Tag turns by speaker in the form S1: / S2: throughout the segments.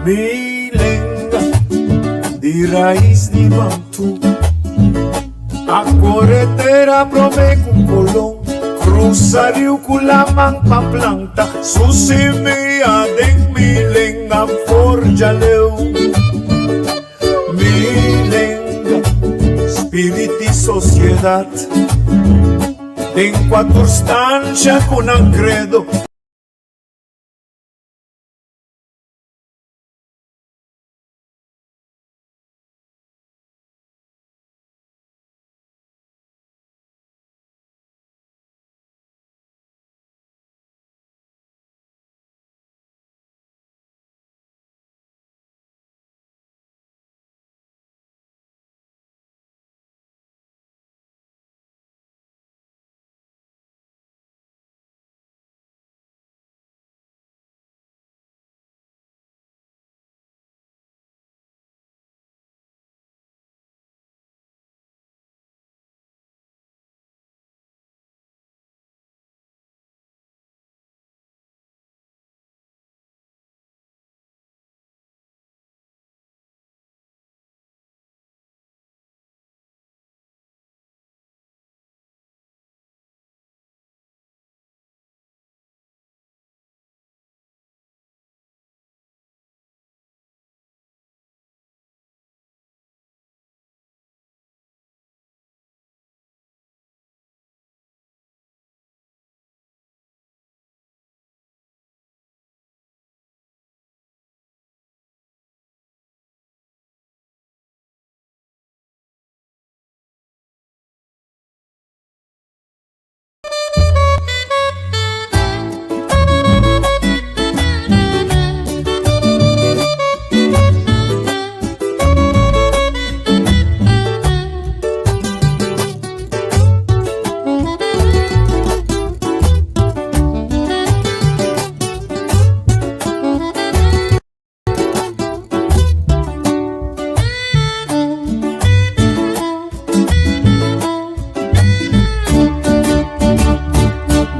S1: Mi lenga di rais di Bantú A kore tera promé ku Kolon Krusa riu ku laman pa planta su simia den mi lenga for djaleu. Mi lenga, spirit i sosiedat Den kuater stansha ku nan kredo.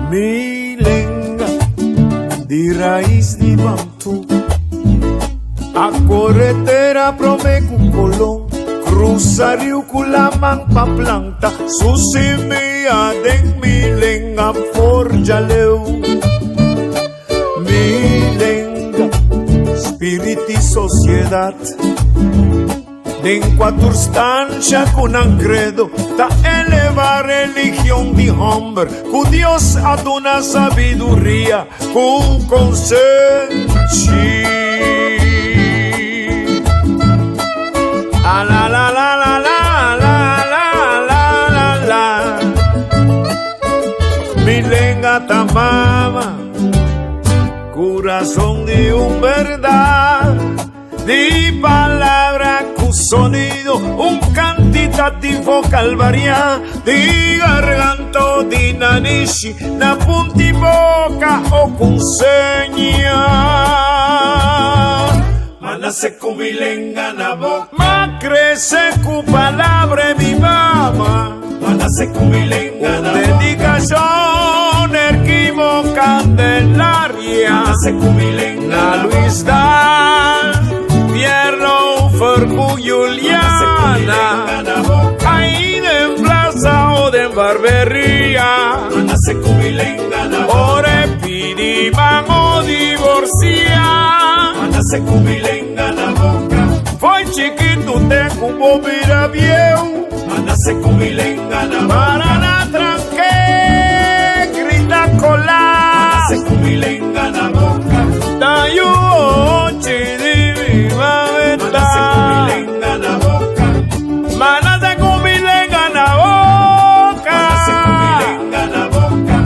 S1: Mi lenga di rais di Bantú A kore tera promé ku Kolon Krusa riu ku laman pa planta su simia den mi lenga for djaleu. Mi lenga, spirit i sosiedat Den kuater stansha ku nan kredo ta eleva religion di hòmber ku Dios a duna sabiduria ku konsenshi. A la la la la la la la la la la Mi lenga ta mama, kurason di un bèrdat. Di palabra ku sonido, un kantitativo kalvariá di garganto di nanishi na punti boka o ku seña. Ma nase ku mi lenga na boka. Ma krese ku palabra e mi mama. Ma nase ku mi lenga na boka. Un dedikashon erkimo Candelaria. Ma nase ku mi lenga na Luis Daal, Pierlo Fercu Juliana. Ahí den plaza o den barberia. Ma nase ku mi lenga na boka. Ora e pidi man o divorcia. Ma nase ku mi lenga na boka. Foi chikitu te ku bo bira bieu. Ma nase ku mi lenga na boka. Para na tranke, grita kola. Ma nase ku mi lenga na boka. Tayu ochi di mi mameta. Ma nase ku mi lenga na boka. Ma nase ku mi lenga na boka. Ma nase ku mi lenga na boka.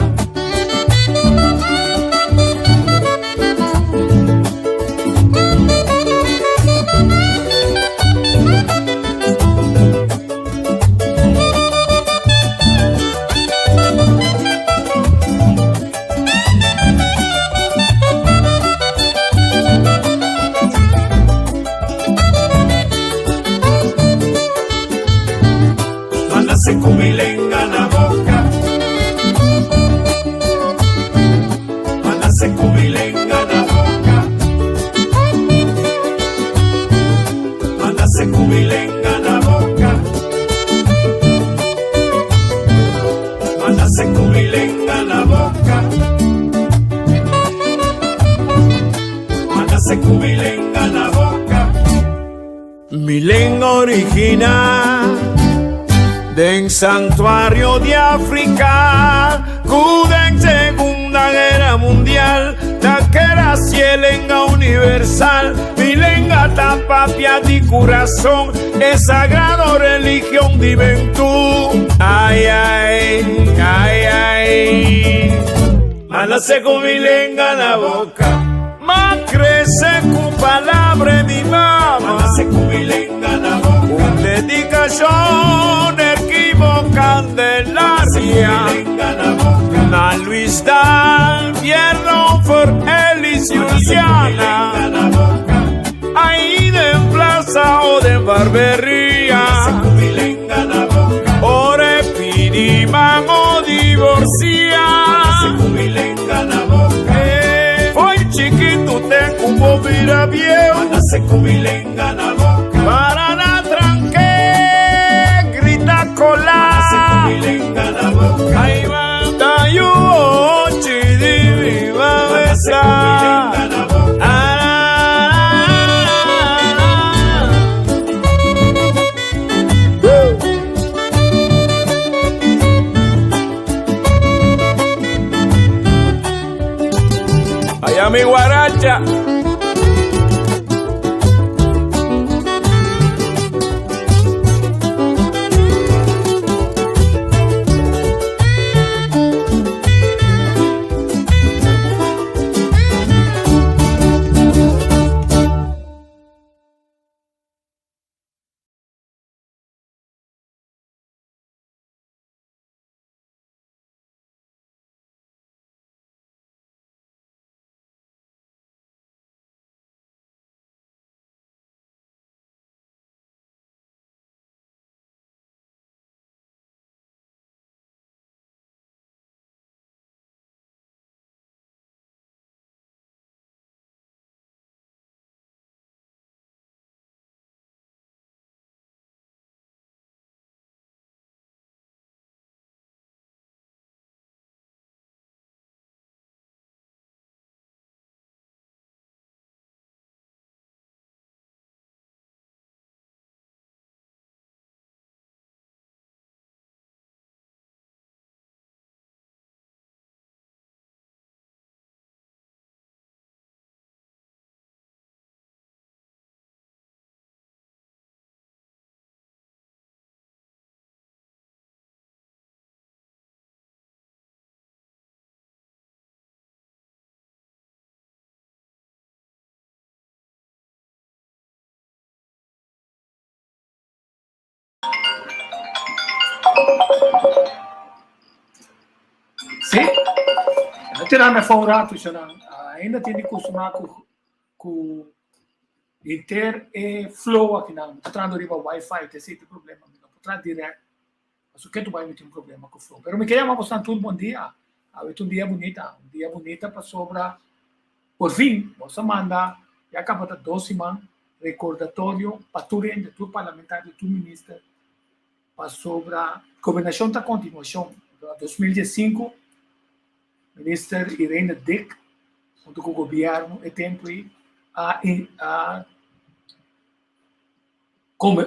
S1: Manase ku mi lenga na boka. Mi lenga original den santuario di Afrika ku den Segunda Guera Mundial ta keda si e lenga universal. Mi lenga ta papia di kurason, e sagrado religion di bentú. Ai ai, ai ai. Ma nase ku mi lenga na boka. Ma krese ku palabra di mama. Ma nase ku mi lenga na boka. Un dedikashon erkibo Candelaria. Na Luis Dan, Fierro for Elis Juliana. Ahí den plaza o den barbería. Ora e pidi man o divorcia. Foi chikitu te ku bo bira bieu. Para na tranke grita kola. Ai va ta yu ochi di mi mamesa. Allá mi guaracha.
S2: Sí, no tira me for un rato, Shanan. Ainda tin di kustumá ku ku inter e flow aki nan. Mi ta trahando riba wifi, te esei ta e problema. Mi no por traha direct. Pasobra ke tu bai mi tin un problema ku flow. Pero mi ke yama bosnan tur bon dia. Awe ta un dia bunita, un dia bunita pasobra por fin bos a manda, ya kaba ta dos siman, rekordatorio pa tur hende, tur parlamentario, tur minister, pasobra gobernashon ta kontinuashon. Na 2015 minister Irene Dick huntu ku gobièrnu e tempu ei a a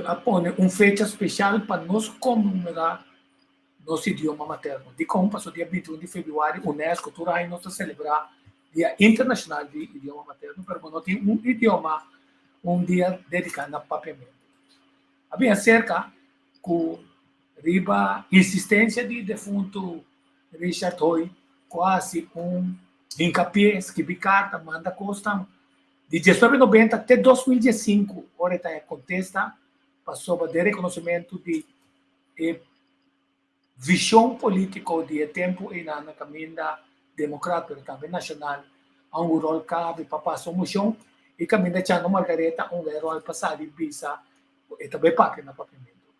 S2: a pone un fecha speshal pa nos konmemorá nos idioma materno. Dikon? Pasobra dia 21 di febrüari UNESCO tur aña nos ta selebrá Dia Internashonal di Idioma Materno, pero bo no tin un idioma, un dia dediká na papiamentu. A bin aserka ku riba insistensia di defuntu Richard Hoy ku a hasi un hinkapié, skibi karta, manda kosnan di diesnuebe nobenta te 2015 ora e ta e kontesta pasobra den rekonosementu di e Vishon polítiko di e tempu einan na kaminda demokrat pero tambe nashonal a un ròl klave pa pasa un moshon i kaminda Chano Margaretha a hunga e ròl pa sali bisa ku e ta bai papia na papiamentu.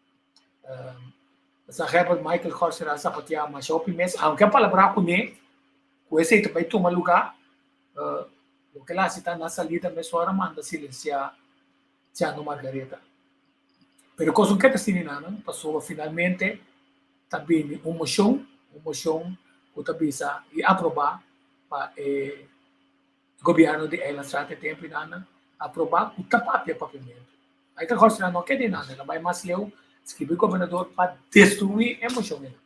S2: Sa Herbert Michael Gorser a zapateá masha hopi mes, aunke a palabrá kuné ku esei ta bai tuma lugá, loke el a hasi ta na salida mesora manda silensiá Chano Margaretha. Pero kos un ke ta sini nan pasobra finalmente ta bini un moshon, un moshon ku ta bisa i aprobá pa e. Gobièrnu di Eilandstraat e tempu einan aprobá ku ta papia papiamentu. Ai ta kòrsa no ke di nan, el a bai mas leu skibi gobernador pa destruí e moshon einan.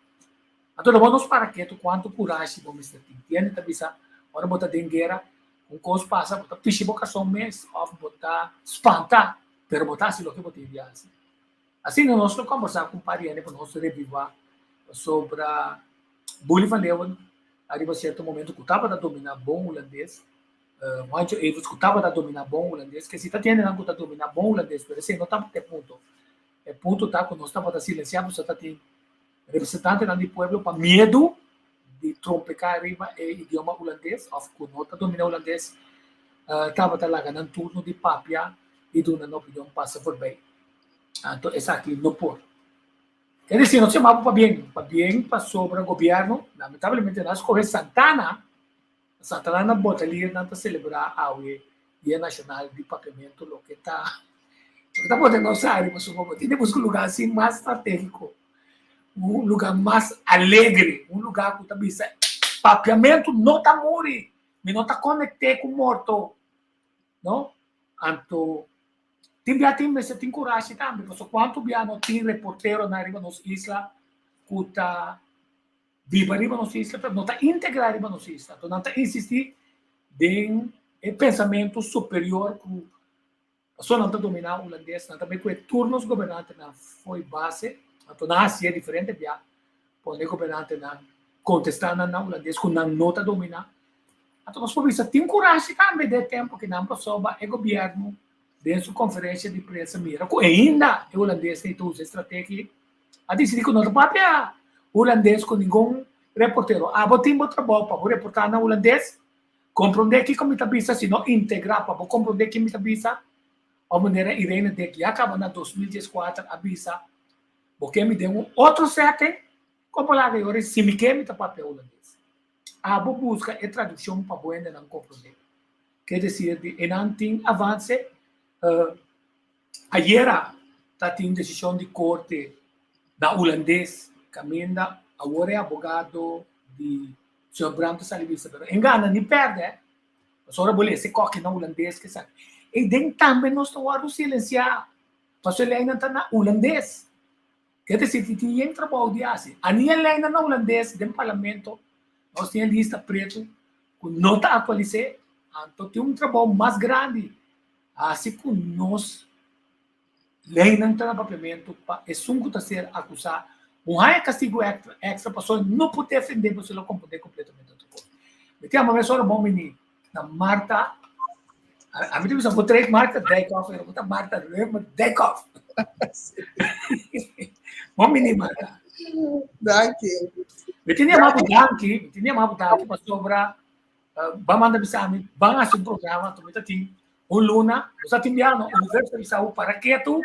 S2: Anto lo bo nos para ketu kuantu kurashi bo mester tin. Tiende ta bisa ora bo ta den guera un kos pasa bo ta pishi bo karson mes òf bo ta spanta pero bo ta hasi loke bo tin di hasi. Asina nos lo kombersá ku un par di hende pa nos revivá pasobra Bully van Leeuwen ariba sierto momento ku tabata dominá bon hulandes, Juancho Everts ku tabata dominá bon hulandes, ke si ta tin hendenan ku ta dominá bon hulandes pero esei no tabata e punto. E punto ta ku nos tabata silensiá pasobra ta tin representantenan di pueblo pa miedu di trompeká riba e idioma hulandes òf ku no ta dominá hulandes tabata laga nan turno di papia i duna nan opinion pasa forbei. Anto esaki no por. Es decir, nos yama bo pabien, pabien pasobra gobierno, lamentablemente nan a scoge Santana, Santana na Botelier nan ta celebra awe Dia Nacional di Papiamento, loke ta, loke ta pone nos ari pasobra bo tin di busca un lugar así mas strategico, un lugar mas alegre, un lugar cu ta bisa Papiamento no ta muri, mi no ta conecte cu morto, no? Anto Tin bia tin mester tin kurashi tambe, pasobra kuantu bia no tin reporteronan riba nos isla ku ta biba riba nos isla pero no ta integrá riba nos isla. Anto nan ta insistí den e pensamentu superior ku pasobra nan ta dominá hulandes, nan ta bai ku e tur nos gobernantenan fo'i base, anto nan hasié diferente bia pone gobernantenan kontestá nan na hulandes ku nan no ta dominá. Anto nos por bisa tin kurashi tambe den e tempu ku nan pasobra e gobièrnu den su konferensia di prensa mira ku ainda e hulandesnan ta usa e strategia a disidí ku no ta papia hulandes ku ningun reportero. Abo tin bo trabou pa bo reportá na hulandes, komprondé kiko mi ta bisa, si no integrá pa bo komprondé ki mi ta bisa. Òf manera Irene Dek ya kaba na 2014 a bisa, bo ke mi den un otro setting, komo laga e ora si mi ke mi ta papia hulandes. Abo buska e tradukshon pa bo hendenan komprondé. Ke desir di enan tin avanse. Ayera ta tin desishon di korte na hulandes kaminda awor e abogado di señor Bram ta sali bisa pero en gana ni pèrdè pasobra bo lesa e kòki na hulandes ke esaki. Eiden tambe nos ta wòrdu silensiá pasobra e leinan ta na hulandes. Ke desir di tin yen trabou di hasi. A ni e leinan na hulandes den parlamento nos tin e lista pretu ku no ta aktualis'é, anto tin un trabou mas grandi hasi ku nos leinan ta na papiamentu pa esun ku ta ser akusá un haña kastigu èkstra pasobra no por defendé pasobra lo komprondé kompletamente otro kos. Mi tin ama mesora bon bini na Marta. A mi ta bisa bo trek Marta Dijkhoff, pero bo ta Marta Römer Dijkhoff. Bon bini Marta.
S3: Danki.
S2: Mi tin yama bo danki, mi tin yama bo danki pasobra ba manda bisa mi ban hasi un programa, anto mi ta tin un luna, bo sa tin bia no, universo ta bisa bo para ketu,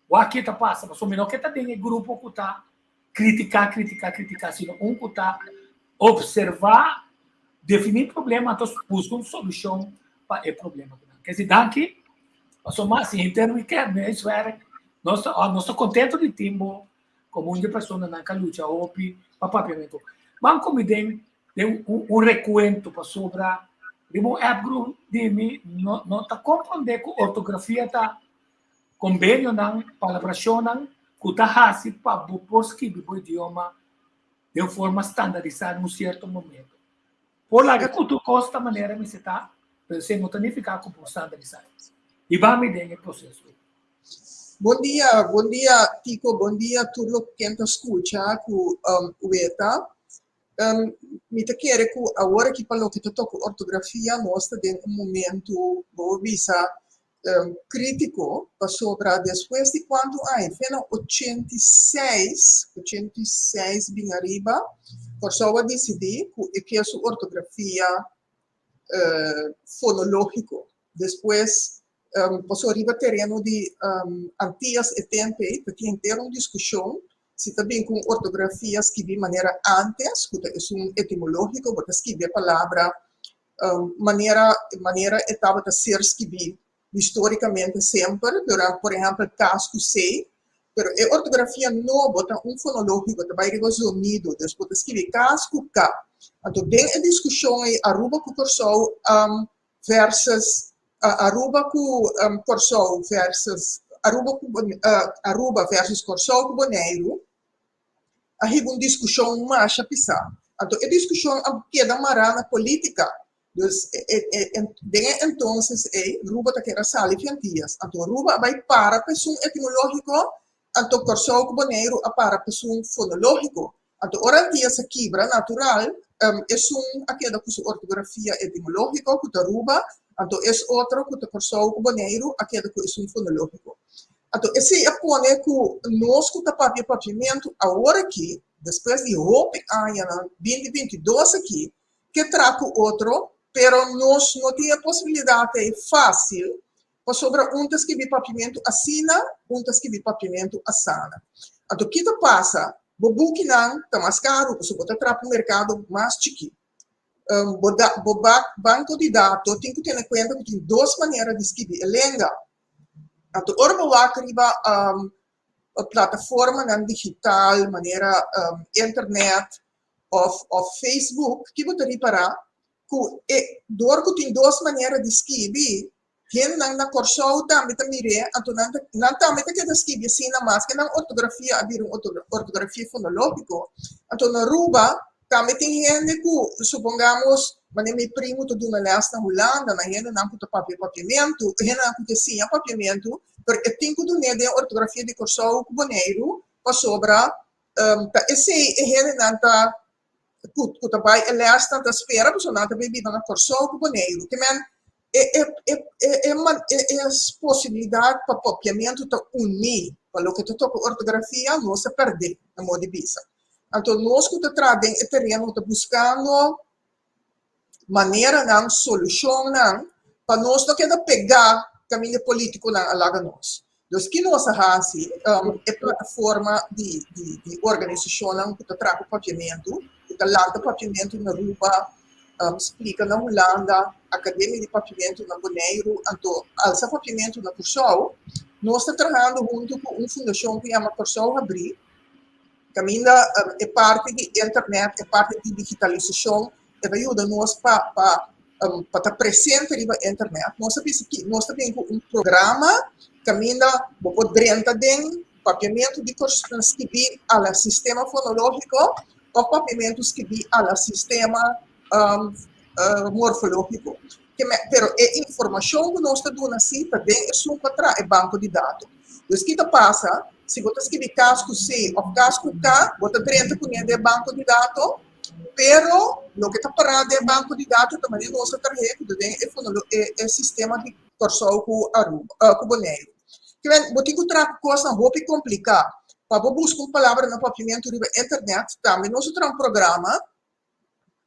S2: wak ke ta pasa, pasobra mi no ke ta den e grupo ku ta Kritiká, kritiká, kritiká, sino un ku ta opservá, definí problema anto buska un solushon pa e problema kinan. Kesi danki, pasobra mas si henter wikènt mi a huiswerk, nos ta nos ta kontentu di tin bo komo un di e personanan ku a lucha hopi pa papiamentu. Ban ku mi den den un rekuento pasobra riba un app group di mi no no ta komprondé ku ortografia ta Kombenionan, palabrashonnan ku ta hasi pa bo por skibi bo idioma den forma standarisá den un sierto momento. Por laga ku tur kos ta manera mester ta, pero esei no ta nifiká ku por standarisá. Hiba mi den e proseso ei.
S3: Bon dia, bon dia Tico, bon dia tur lo ken ta skucha ku weta. Mi ta kere ku awor aki pa loke ta toka ortografia nos ta den un momento, bo bisa, Krítiko, pasobra despues di kuantu aña, fe na 86, 86 bin ariba, Kòrsou a disidí ku e ke su ortografia fonológiko. Despues, pasobra riba tereno di Antias e tempu ei ta tin henter un diskushon si ta bin ku un ortografia skibí manera ántes, ku ta esun etimológiko, bo ta skibi e palabra manera manera e tabata ser skibí histórikamente semper, durante por ehèmpel kas ku sei, pero e ortografia nobo ta un fonológiko, ta bai riba zonido, dus bo ta skibi kas ku ka. Anto den e diskushon ei Aruba ku Kòrsou a. versus Aruba ku Kòrsou versus Aruba ku Aruba versus Kòrsou ku Boneiru a hiba un diskushon masha pisá. Anto e diskushon a keda mará na polítika. Dus den e entonces ei Aruba ta keda sali fi Antias. Anto Aruba a bai para pa esun etimológiko, anto Kòrsou ku Boneiru a para pa esun fonológiko. Anto ora Antias a kibra natural, esun a keda ku su ortografia etimológiko ku ta Aruba, anto es otro ku ta Kòrsou ku Boneiru a keda ku esun fonológiko. Anto esei a pone ku nos ku ta papia papiamentu awor aki, despues di hopi añanan, binti 22 aki, ke traha ku otro, pero nos no tin e posibilidat ei fásil pasobra un ta skibi papiamentu asina, un ta skibi papiamentu asana. Anto ki ta pasa? Bo bukinan ta mas karu pasobra bo ta traha pa un merkado mas chikí. Bo bo banko di dato tin ku tene kuenta ku tin dos manera di skibi e lenga. Anto ora bo wak riba plataformanan digital manera internet òf Facebook, ki bo ta ripará? Ku e dor ku tin dos manera di skibi, Hendenan na Kòrsou tambe ta mir'é, anto nan ta nan tambe ta keda skibi asina maske nan ortografia a bira un ortografia fonológiko. Anto na Aruba tambe tin hende ku supongamos manera mi primu ta duna lès na Hulanda na hendenan ku ta papia papiamentu, hendenan ku ke siña papiamentu, pero e tin ku dun'é den ortografia di Kòrsou ku Boneiru pasobra ta esei e hendenan ta ku ta bai e lèsnan ta spera pasobra nan ta bai biba na Kòrsou ku Boneiru. Ke men e e e e e e posibilidat pa papiamentu ta uní pa loke ta toka ortografia nos a pèrdè na modo di bisa. Anto nos ku ta traha den e tereno ta buskando maneranan, solushonnan pa nos no keda pegá kaminda e polítikonan a laga nos. Dus ki nos a hasi? E plataforma di di organisashonnan ku ta traha ku papiamentu, ku ta lanta papiamentu na Aruba, splika na Hulanda, Akademia di Papiamentu na Boneiru, anto alsa papiamentu na Kòrsou. Nos ta trahando huntu ku un fundashon ku yama Kòrsou Habrí, Kaminda e parti di internet, e parti di digitalisashon, e ta yuda nos pa pa pa ta presente riba internet. Nos a bisa ki nos ta bin ku un programa kaminda bo por drenta den papiamentu di skibí a la sistema fonológiko òf papiamentu skibí a la sistema morfológiko. Pero e informashon ku nos ta duna si ta den esun ku a traha e banko di dato. Dus ki ta pasa, si bo ta skibi kas ku C òf kas ku K, bo ta drenta kuné den e banko di dato, pero loke ta pará den e banko di dato ta manera nos a trah'é ku ta den e e sistema di Kòrsou ku Aruba ku Boneiru. Kimen bo tin ku traha ku kosnan hopi kompliká. Pa bo buska un palabra na papiamentu riba internet, tambe nos a traha un programa.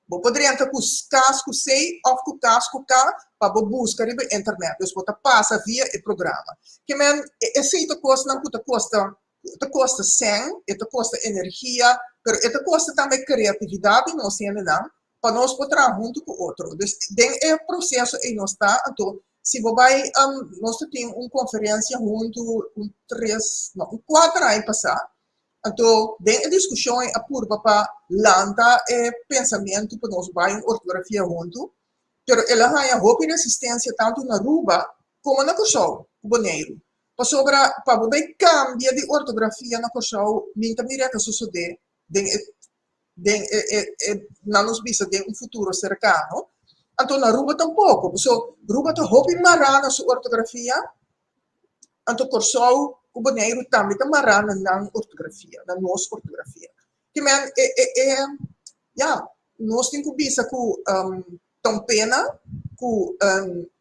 S3: Bo por drenta ku kas ku C òf ku kas ku K pa bo buska riba internet. Dus bo ta pasa via e programa. Ke men esei ta kosnan ku ta kosta ta kosta sèn, e ta kosta energia, pero e ta kosta tambe kreatividat di nos hendenan pa nos por traha huntu ku otro. Dus den e proseso ei nos ta, anto si bo bai nos ta tin un konferensia huntu un tres no un kuater aña pasá. Anto den e diskushon ei a purba pa lanta e pensamentu pa nos bai un ortografia huntu, pero el a haña hopi resistensia tantu na Aruba komo na Kòrsou ku Boneiru. Pasobra pa bo bai kambia di ortografia na Kòrsou min ta mira ta sosodé den e den e e e nan nos bisa den un futuro serkano. Anto na Aruba tampoko, paso Aruba ta hopi mará na su ortografia. Anto Kòrsou ku Boneiru tambe ta mará na nan ortografia, na nos ortografia. Ke men e e e ya, nos tin ku bisa ku ta un pena ku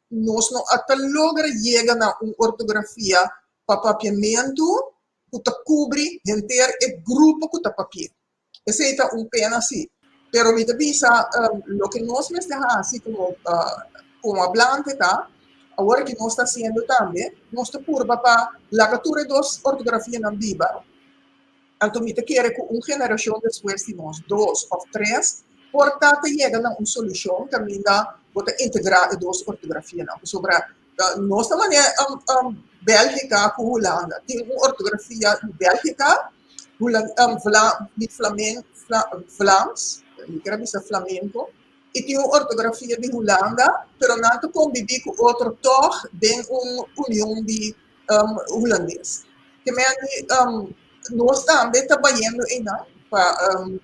S3: nos no a ta logra yega na un ortografia pa papiamentu ku ta kubri henter e grupo ku ta papia. Esei ta un pena sí. Pero mi ta bisa loke nos mester hasi komo komo hablante ta, awor ki nos ta hasiendo tambe, nos ta purba pa laga tur e dos ortografianan biba. Anto mi ta kere ku un generashon despues di nos, dos òf tres, por ta ta yega na un solushon kaminda bo ta integrá e dos ortografianan. Pasobra nos ta manera Bèlgika ku Hulanda. Tin un ortografia di Bèlgika. Hulan, um, Vla, di Flamen, Fla, Vlaams, mi quier bisa flamenco. i tin un ortografia di Hulanda, pero nan ta konbibí ku otro tòg den un union di hulandes. Ke men di nos tambe ta bayendo einan pa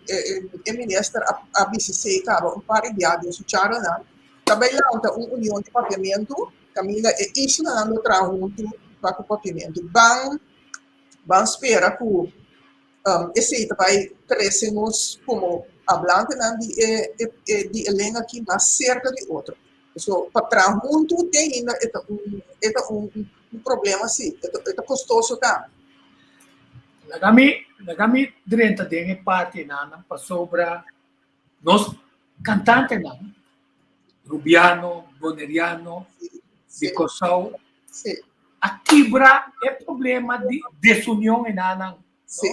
S3: e minister a bisa esei kaba un par di bia den su charlanan, ta bai lanta un union di papiamentu kaminda e islanan lo traha huntu pa ku papiamentu. Ban ban spera ku esei ta bai trese nos komo hablantenan di e di e lenga aki mas serka di otro. So pa traha huntu te ainda e ta un e ta un un problema si, e ta e ta kostoso tambe.
S2: Laga mi laga mi drenta den e partinan pasobra nos kantantenan Rubiano, Boneriano, di Kòrsou a kibra e problema di desunion enanan.
S3: Sí.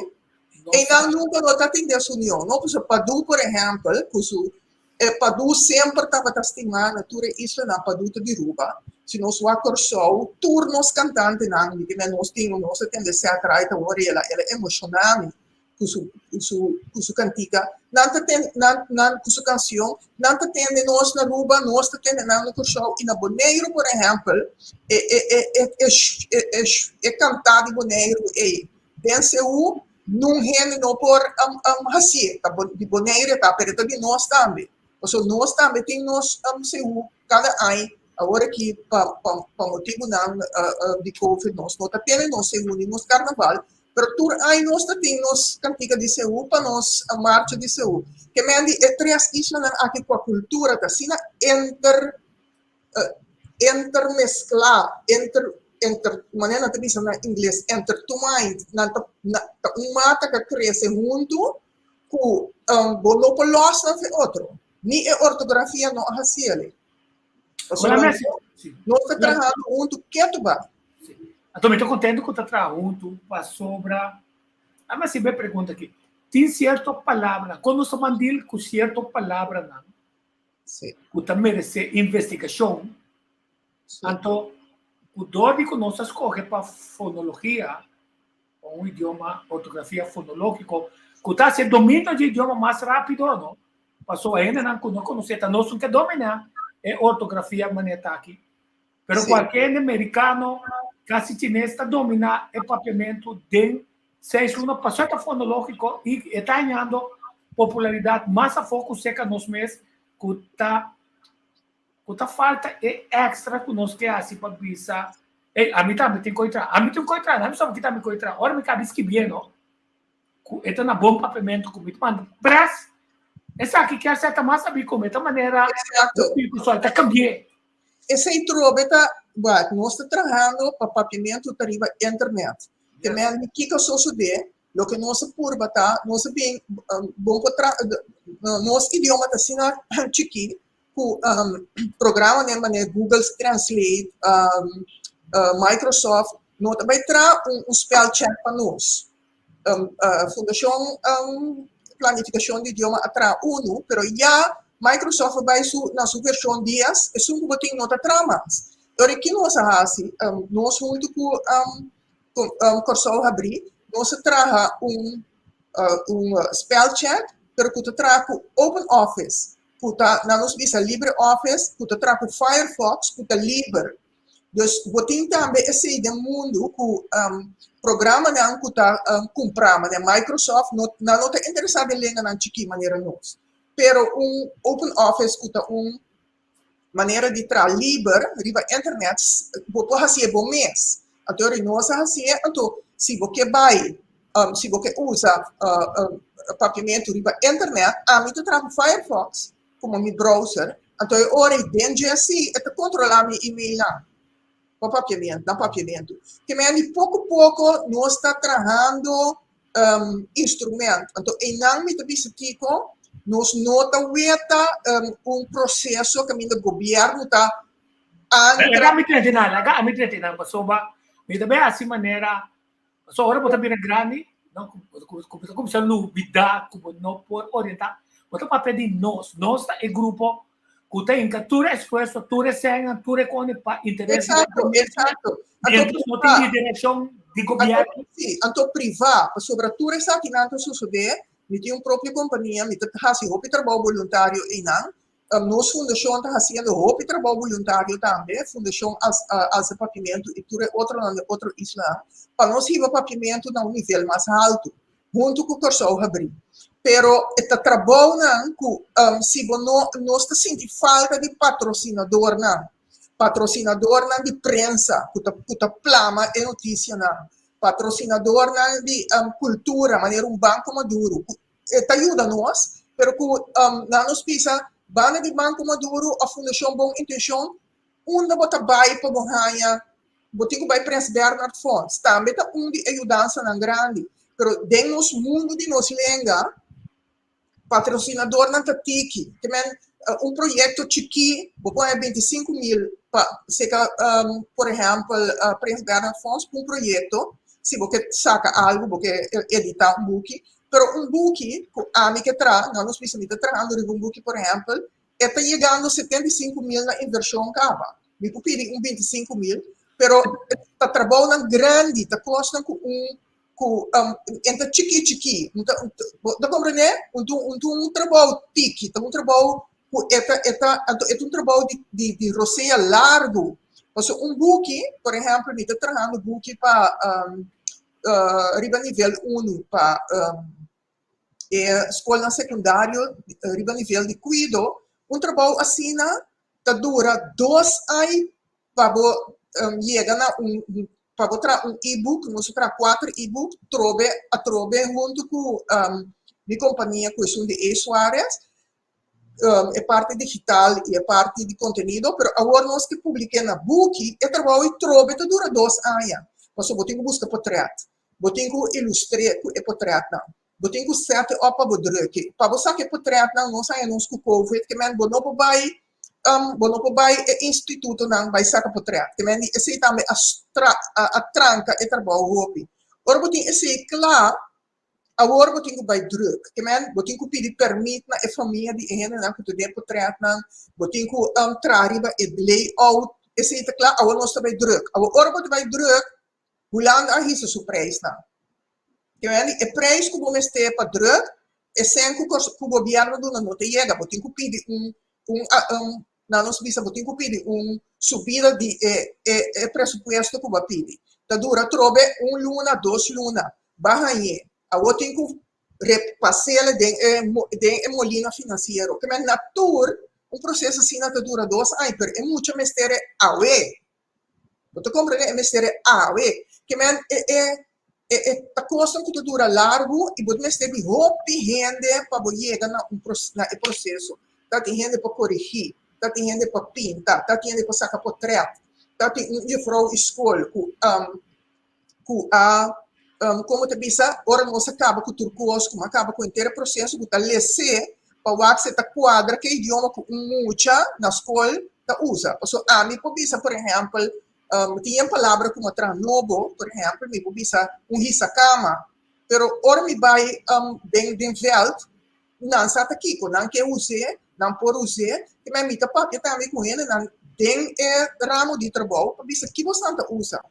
S3: Einan nunka no ta tin desunion, no? Pasobra Padu, por ehèmpel, ku su e Padu semper tabata stimá na tur e islanan, Padu ta di Ruba. Si nos wak Kòrsou, tur nos kantantenan, mi ke nos tin, nos a tende Seth Wright awor, el a el a emoshoná mi. ku su ku su ku su kantika nan ta ten nan nan ku su kansion nan ta tende nos na Aruba nos ta tende nan na Kòrsou i na Boneiru por ehèmpel e e e e e e e e kantá di Boneiru ei den seú nun hende no por hasié ta di Boneiru e ta pero e ta di nos tambe pasobra nos tambe tin nos seú kada aña awor aki pa pa pa motibunan di covid nos no ta tene nos seú ni nos karnaval Pero tur aña nos ta tin nos kantika di Seú pa nos marcha di Seú. Ke men di e tres islanan aki ku a kultura ta asina enter intermesklá, inter inter manera nan ta bisa na ingles intertwined, nan ta ta un mata ku a krese huntu ku bo no por lòs nan for otro, ni e ortografia no a hasi elei. Pasobra nos ta trahando huntu ketu bai.
S2: Anto mi ta contento cu ta traha huntu pasobra a mi hasi e pregunta aki. Tin cierto palabranan, con nos ta mandil cu cierto palabranan cu ta merece investigacion, anto cu dor di cu nos a scoge pa fonologia, pa un idioma, ortografia fonologico, cu ta haci e dominio di idioma mas rapido, no? Pasobra hendenan cu no conoce ta nos un ke domina e ortografia manera ta aki. Pero cualke hende mericano, casi chines ta domina e papiamento den seis luna pasobra ta fonologico y e ta hañando popularidad mas afo cu seca nos mes cu ta cu ta falta e extra cu nos ke haci pa bisa ey ami tambe tin coy traha, ami tin coy traha, nan mi sabi kita mi coy traha, ora mi cabi skibié no cu e ta na bon papiamento cu mi ta manda pres esaki kier ser ta mas sabi como e ta manera
S3: Exacto.
S2: Sol ta cambié.
S3: Esei trobe ta, wak, nos ta trahando pa papiamentu ta riba internet. Te men di kiko sosodé, loke nos a purba ta, nos a bin, bon por tra, nos idioma ta asina chikí ku programanan manera Google Translate, Microsoft, no ta bai traha un spell check pa nos. Fundashon Planifikashon di Idioma a traha unu, pero ya Microsoft a bai su na su vershon dies, esun ku bo tin no ta traha mas. Ora ki nos a hasi? Nos huntu ku Kòrsou Habrí, nos a traha un un spell check, pero ku ta traha ku Open Office, ku ta nan nos bisa Libre Office, ku ta traha ku Firefox, ku ta liber. Dus bo tin tambe esei den mundu ku programanan ku ta kumprá manera Microsoft no nan no ta interesá den lenganan chikí manera nos. Pero un Open Office ku ta un manera di traha liber riba internet bo por hasié bo mes. Anto ora nos a hasié anto si bo ke bai si bo ke usa papiamentu riba internet ami ta traha ku Firefox. komo mi browser, anto e ora ei den dje si e ta kontrolá mi emailnan pa papiamentu, na papiamentu. Ke men di poko poko nos ta trahando instrument, anto einan mi ta bisa kiko nos no ta weta un proseso kaminda gobièrnu ta
S2: antra. Laga mi trete nan, laga mi trete nan pasobra mi ta bai hasi manera Pasobra ora bo ta bira grandi, no, ku bo ta kuminsá lubidá ku bo no por orientá, bo ta papia di nos. Nos ta e grupo ku ta hinka tur e esfuerso, tur e sènnan, tur e kone pa interes di
S3: Exacto, exacto.
S2: Mientras no tin liderashon di gobièrnu.
S3: Sí, anto privá, pasobra tur esakinan ta sosodé, mi tin un propio kompania, mi ta hasi hopi trabou boluntario einan. Nos fundashon ta hasiendo hopi trabou boluntario tambe, Fundashon Alsa Papiamentu i tur e otronan den otro islanan, pa nos hiba papiamentu na un nivel mas haltu, huntu ku Kòrsou Habrí. Pero e ta trabounan ku si bo no, nos ta sinti falta di patrosinadornan, patrosinadornan di prensa ku ta ku ta plama e notisianan, patrosinadornan di kultura manera un Banko Maduro ku e ta yuda nos, pero ku nan nos bisa banda di Banko Maduro òf Fundashon Bon Intenshon unda bo ta bai pa bo haña, bo tin ku bai Prins Bernhard Fonds, tambe ta un di e yudansanan grandi, pero den nos mundu di nos lenga patrosinadornan ta tiki, te men un proyekto chikí bo por haña 25.000 pa seka por ehèmpel Prins Bernhard Fonds pa un proyekto, si bo ke saka algu bo ke editá un buki, pero un buki ku ami ke traha, nan nos bisa mi ta trahando riba un buki por ehèmpel, e ta yegando 75.000 na invershon kaba, mi por pidi un 25.000, pero ta trabounan grandi, ta kosnan ku un ku en ta chikí chikí, un ta bo ta komprendé? Un ta un ta un trabou tiki, ta un trabou ku e ta e ta anto e ta un trabou di di di rosea largu, pasobra un buki, por ehèmpel mi ta trahando buki pa riba nivel unu pa e skolnan sekundario riba nivel di kuido, un trabou asina ta dura 2 ai pa bo yega na un pa bo traha un e-book, nos a traha kuater e-book trobe atrobe huntu ku mi kompania ku esun di E. Suarez, e parti digital i e parti di kontenido, pero awor nos ke publik'é na buki, e trabou ei trobe ta dura 2 aña, pasobra bo tin ku buska potrèt, bo tin ku ilustr'é ku e potrètnan, bo tin ku sèt'e òp pa bo drùk'e, pa bo saka e potrètnan nos haña nos ku covid, ke men bo no por bai bo no por bai e institutonan bai saka potrèt, ke men di esei tambe a a tranka e trabou hopi. Ora bo tin esei kla, awor bo tin ku bai drùk, ke men bo tin ku pidi pèrmit na e famia di e hendenan ku ta den e potrètnan, bo tin ku traha riba e layout, esei ta kla, awor nos ta bai drùk. Awor ora bo ta bai drùk, Hulanda a hisa su prijsnan. Ke men di e prijs ku bo mester pa drùk, e sèn ku ku gobièrnu duna no ta yega. Bo tin ku pidi un un un nan nos bisa bo tin ku pidi un subida di e e e presupuesto ku bo a pidi. Ta dura atrobe un luna, 2 luna, ba hañ'é. Awor tin ku repas'el den e den e molina finansiero. Ke men na tur un proseso asina ta dura 2 aña, pero e mucha mester e awe. Bo ta komprendé? E mester e awe. Ke men e e e e ta kosnan ku ta dura largu i bo mester di hopi hende pa bo yega na un na e proseso. Ta tin hende pa korigí, ta tin hende pa pinta, ta tin hende pa saka potrèt, ta tin un jufrou i skol ku ku a komo ta bisa ora nos a kaba ku tur kos, ku a kaba ku henter e proseso ku ta les'é pa wak si e ta kuadra ke idioma ku un mucha na skol ta usa. Pasobra ami por bisa por ehèmpel tin un palabra ku mi a traha nobo, por ehèmpel mi por bisa un hisakama, pero ora mi bai den den vèlt nan sa ta kiko, nan ke us'é, nan por us'é, te mi ta papia tambe ku hendenan den e ramo di trabou pa bisa ki bosnan ta usa.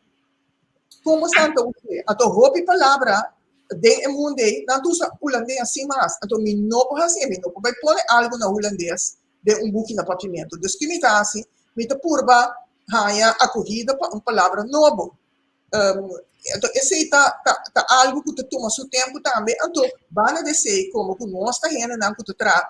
S3: Kon bosan ta us'é? Anto hopi palabra den e mundu ei, nan ta usa hulandes sin mas. Anto mi no por hasié, mi no por bai pone algu na hulandes den un buki na papiamentu. Dus ki mi ta hasi? Mi ta purba haña akohida pa un palabra nobo. Anto esei ta ta algu ku ta tuma su tempu tambe. Anto banda di esei, komo ku nos ta hendenan ku ta traha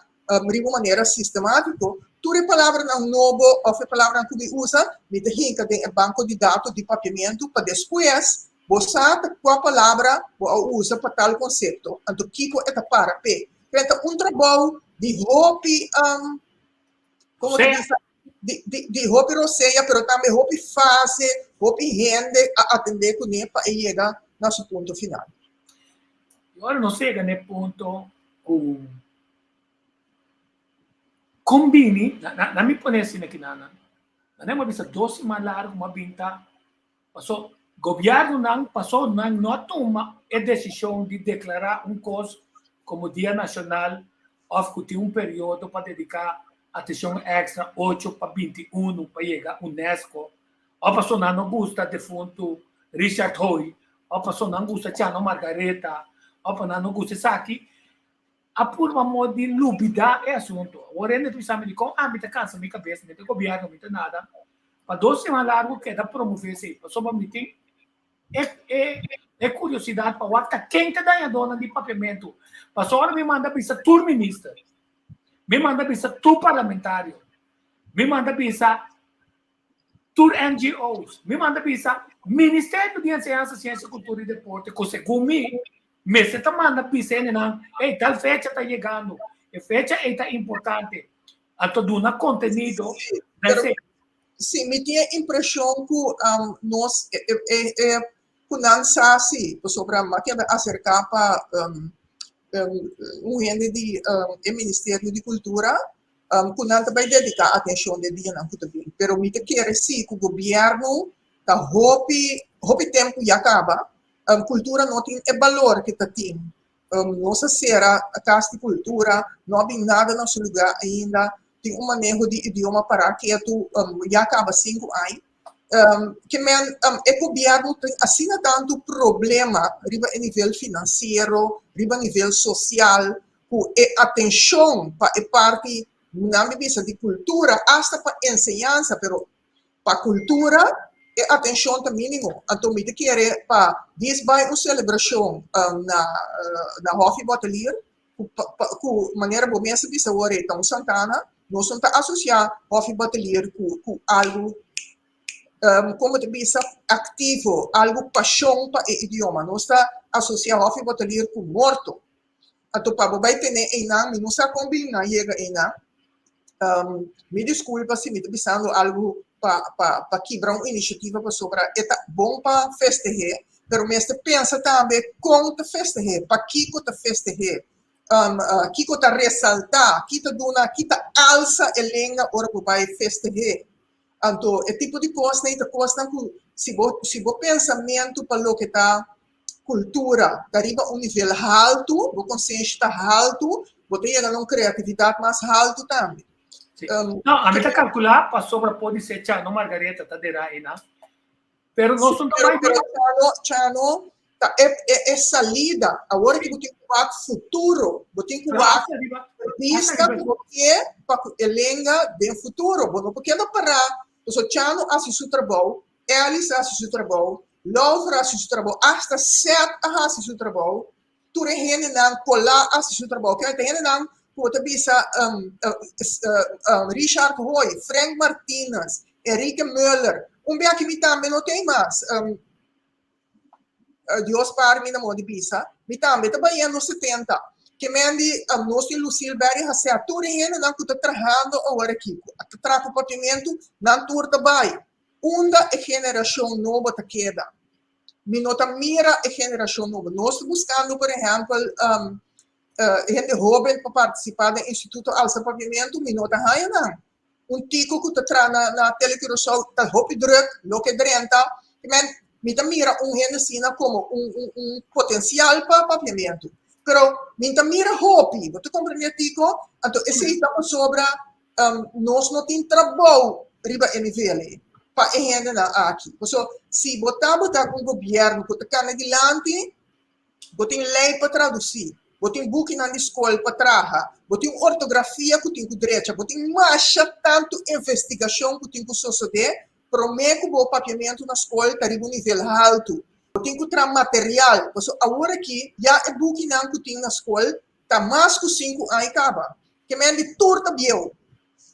S3: riba un manera sistemátiko, tur e palabranan nobo òf e palabranan ku mi usa, mi ta hinka den e banko di dato di papiamentu pa despues bo sa ta kua palabra bo a usa pa tal konsepto, anto kiko e ta para p'e. Pero ta un trabou di hopi, komo ta bisa, di di di hopi rosea, pero tambe hopi fase, hopi hende a atendé kuné pa e yega na su punto final.
S2: I ora nos yega na e punto ku Kon bini, na mi pone asina ki nan, nan a bisa 2 siman largu ma bin ta, paso gobiernonan paso nan no a tuma e desishon di deklará un kos komo dia nashonal òf ku tin un periodo pa dediká atenshon èkstra 8 pa 21 pa yega UNESCO òf paso nan no gusta defuntu Richard Hoy òf paso nan gusta Chano Margaretha òf pa nan no gusta esaki. A purba modo di lubidá e asuntu. Awor hende ta bisa mi dikon ami ta kansa mi kabes, mi ta gobièrnu, mi ta nada. Pa dos siman largu keda promové esei, pasobra mi tin e e e kuriosidat pa wak ta ken ta dañadónan di papiamentu. Pasobra ora mi manda bisa tur minister, mi manda bisa tur parlamentario, mi manda bisa tur NGO's, mi manda bisa Ministerio di Enseñansa, Siensia, Kultura i Deporte ku segun mi mester ta manda bisa hendenan, ey, tal fecha ta yegando, e fecha ey ta importante, anto duna kontenido na esei.
S3: Sí, mi tin e impreshon ku nos e ku nan sa si, pasobra mi a keda aserká pa un hende di e Ministerio di Kultura ku nan ta bai dediká atenshon den dianan ku ta bin. Pero mi ta kere si ku gobièrnu ta hopi hopi tempu ya kaba, kultura no tin e balor ke ta tin. Nos a sera Kas di Kultura, no a bin nada na su lugá ainda, tin un maneho di idioma pará ketu ya kaba sinku aña. Ke men e gobièrnu tin asina tantu problema riba e nivel finansiero, riba nivel sosial, ku e atenshon pa e parti, nan mi bisa di kultura, asta pa enseñansa, pero Pa kultura e atenshon ta mínimo, anto mi ta kere pa dis bai un selebrashon na na Hòfi Bòtelier ku ku manera bo mes a bisa awor e ta un santana, nos no ta asosiá Hòfi Bòtelier ku ku algu komo ta bisa aktivo, algu pashon pa e idioma, nos ta asosiá Hòfi Bòtelier ku morto. Anto pa bo bai tene einan, mi no sa kon bin nan yega einan. Mi diskulpa si mi ta bisando algu pa pa pa kibra un inisiativa pasobra e ta bon pa festeh'é, pero mester pensa tambe kon ta festeh'é, pakiko ta festeh'é, kiko ta resaltá, ki ta duna, ki ta alsa e lenga ora bo bai festeh'é. Anto e tipo di kosnan ei ta kosnan ku si bo si bo pensamentu pa loke ta kultura ta riba un nivel haltu, bo konsenshi ta haltu, bo ta yega na un kreatividat mas haltu tambe.
S2: Sí. No, ami ta kalkulá pasobra por di ser Chano Margaretha ta derá einan. Pero nos no ta
S3: bai Pero Chano, Chano ta e, e, e salida. Awor ki bo tin ku wak futuro, bo tin ku wak vista ku bo ke pa ku e lenga den futuro. Bo no por keda pará. Pasobra Chano a hasi su trabou, Ellis a hasi su trabou, Laura a hasi su trabou, asta Seth a hasi su trabou, tur e hendenan Colá a hasi su trabou. Kende ta hendenan ku bo ta bisa Richard Hoy, Frank Martinez, Enrique Muller, un bia aki mi tambe no tin mas. Dios par mi na moda di bisa, mi tambe ta bayendo 70. Ke men di nos tin Lucille Berry Hassett, tur e hendenan ku ta trahando awor aki, ku ta traha ku Papiamentu, nan tur ta bai. Unda e generashon nobo ta keda? Mi no ta mira e generashon nobo. Nos ta buskando, por ehèmpel, hende hóben pa partisipá den Instituto Alsa Papiamentu, mi no ta haña nan. Un tiko ku ta traha na na Tele Curaçao ta hopi drùk, loke drenta. Men, mi ta mira un hende asina komo un un un potensial pa Papiamentu. Pero mi ta mira hopi, bo ta komprendé tiko? Anto esei ta pasobra nos no tin trabou riba e nivel ei pa e hendenan aki. Pasobra si bo tabata un gobièrnu ku ta kana dilanti, bo tin lei pa tradusí, bo tin bukinan di skol pa traha, bo tin ortografia ku tin ku drecha, bo tin masha tantu investigashon ku tin ku sosodé promé ku bo papiamentu na skol ta riba un nivel haltu. Bo tin ku traha material, pasobra awor aki ya e bukinan ku tin na skol ta mas ku sinku aña kaba. Ke men di tur ta bieu.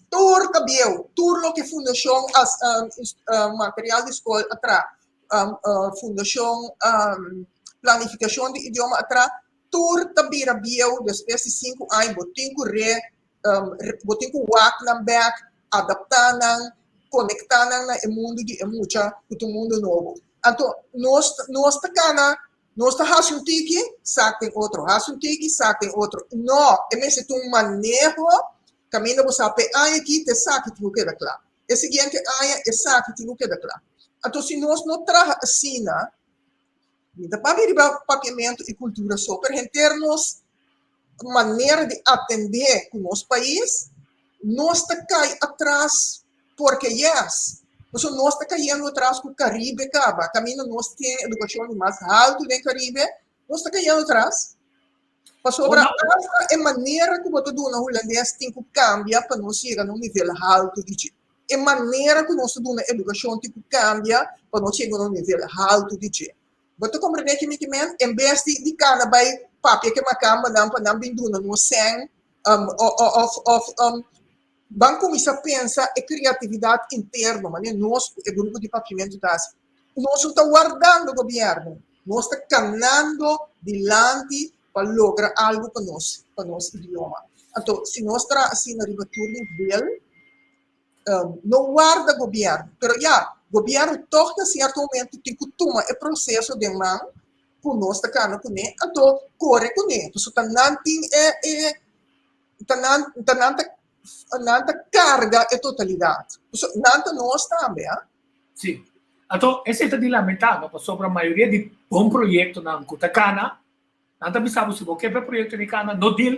S3: Tur ta bieu. Tur loke fundashon material di skol a traha, fundashon planifikashon di idioma a traha, tur ta bira bieu despues di sinku aña. Bo tin ku re, bo tin ku wak nan bèk, adaptá nan, konektá nan na e mundu di e mucha ku ta un mundu nobo. Anto nos nos ta kana Nos ta hasi un tiki, sak den otro, hasi un tiki, sak den otro. No, e mester ta un maneho kaminda bo sa p'e aña aki ta esaki tin ku keda kla. E siguiente aña esaki tin ku keda kla. Anto si nos no traha asina, mi ta papia riba papiamentu i kultura so, pero henter nos manera di atendé ku nos pais, nos ta kai atras porque yes. Pasobra nos ta kayendo atras ku Karibe kaba, kaminda nos tin edukashon di mas haltu den Karibe, nos ta kayendo atras. Pasobra hasta e manera ku bo ta duna hulandes tin ku kambia pa nos yega na un nivel haltu di dje. E manera ku nos ta duna edukashon tin ku kambia pa nos yega na un nivel haltu di dje. Bo ta komprendé ki mi ke men? En bes di di kana bai papia ke makambanan pa nan bin duna nos sèn òf òf ban kuminsá pensa e kreatividat interno manera nos ku e grupo di papiamentu ta hasi. Nos no ta wardando gobièrnu, nos ta kanando dilanti pa logra algu pa nos, pa nos idioma. Anto, si nos traha asina riba tur nivel, no warda gobièrnu. Pero ya, gobièrnu tòg na sierto momento tin ku tuma e proseso den man ku nos ta kana kuné, anto kore kuné. Pasobra ta nan tin e, e, ta nan, ta nan ta, nan ta karga e totalidat. Pasobra nan ta nos tambe, ha.
S2: Sí. Anto, esei ta di lamentá, no? Pasobra mayoria di bon proyektonan ku ta kana, nan ta bisa bo si bo ke pa e proyekto di kana, no deal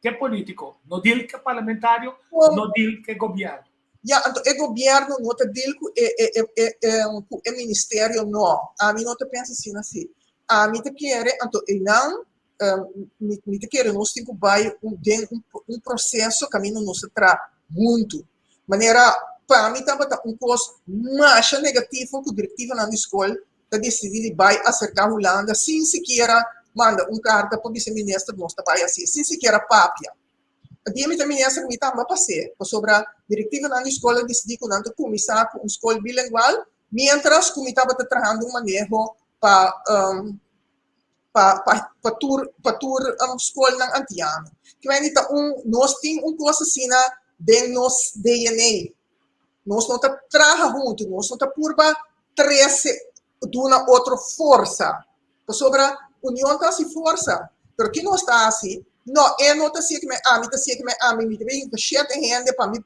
S2: ke polítiko, no deal ke parlamentario, no deal ke gobièrnu.
S3: Ya, anto e gobièrnu no ta deal ku e e e e ku e ministerio, no. Ami no ta pensa asina si. Ami ta kere, anto einan mi mi ta kere nos tin ku bai un den un un proseso kaminda nos ta traha huntu. Manera pa mi tabata un kos masha negativo ku direktivonan di skol ta disidí di bai aserká Hulanda sin sikiera manda un karta pa bisa minister nos ta bai hasié, sin sikiera papia. Dia mi ta minister mi tamba pas'é pasobra direktivonan di skol a disidí ku nan ta kuminsá ku un skol bilengual miéntras ku mi tabata trahando un maneho pa pa pa pa tur pa tur skolnan antiano. Kimendi ta un nos tin un kos asina den nos DNA. Nos no ta traha huntu, nos no ta purba trese duna otro forsa. Pasobra union ta hasi forsa, pero ki nos ta hasi? No, e no ta sieki me ami ta sieki me ami, mi ta bin hinka shete hende pa mi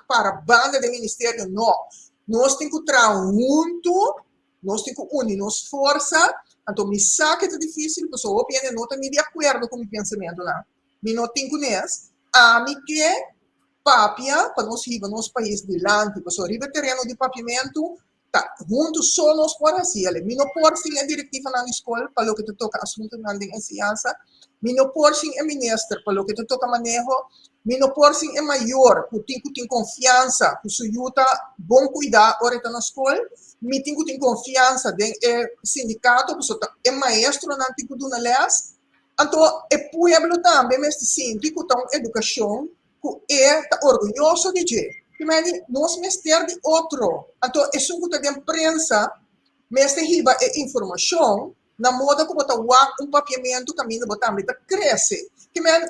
S3: para banda den ministerio. No, nos tin ku traha huntu. Nos tin ku uni nos forsa. Anto mi sa ke ta difísil pasobra hopi hende no ta ni di akuerdo ku mi pensamentunan. Mi no tin ku nes. Ami ke papia pa nos hiba nos pais dilanti pasobra riba e tereno di papiamentu ta huntu so nos por hasi el. Mi no por sin e direktivanan di skol pa loke ta toka asuntunan den enseñansa. Mi no por sin e minister pa loke ta toka maneho. Mi no por sin e mayor ku tin ku tin konfiansa ku su yu ta bon kuidá ora e ta na skol. Mi tin ku tin konfiansa den e sindikato pasobra ta e maestronan tin ku duna lès. Anto e pueblo tambe mester sinti ku ta un edukashon ku e ta orguyoso di dje. Primer nos mester di otro. Anto esun ku ta den prensa mester hiba e informashon na moda ku bo ta wak un papiamentu kaminda bo tambe ta krese. Primer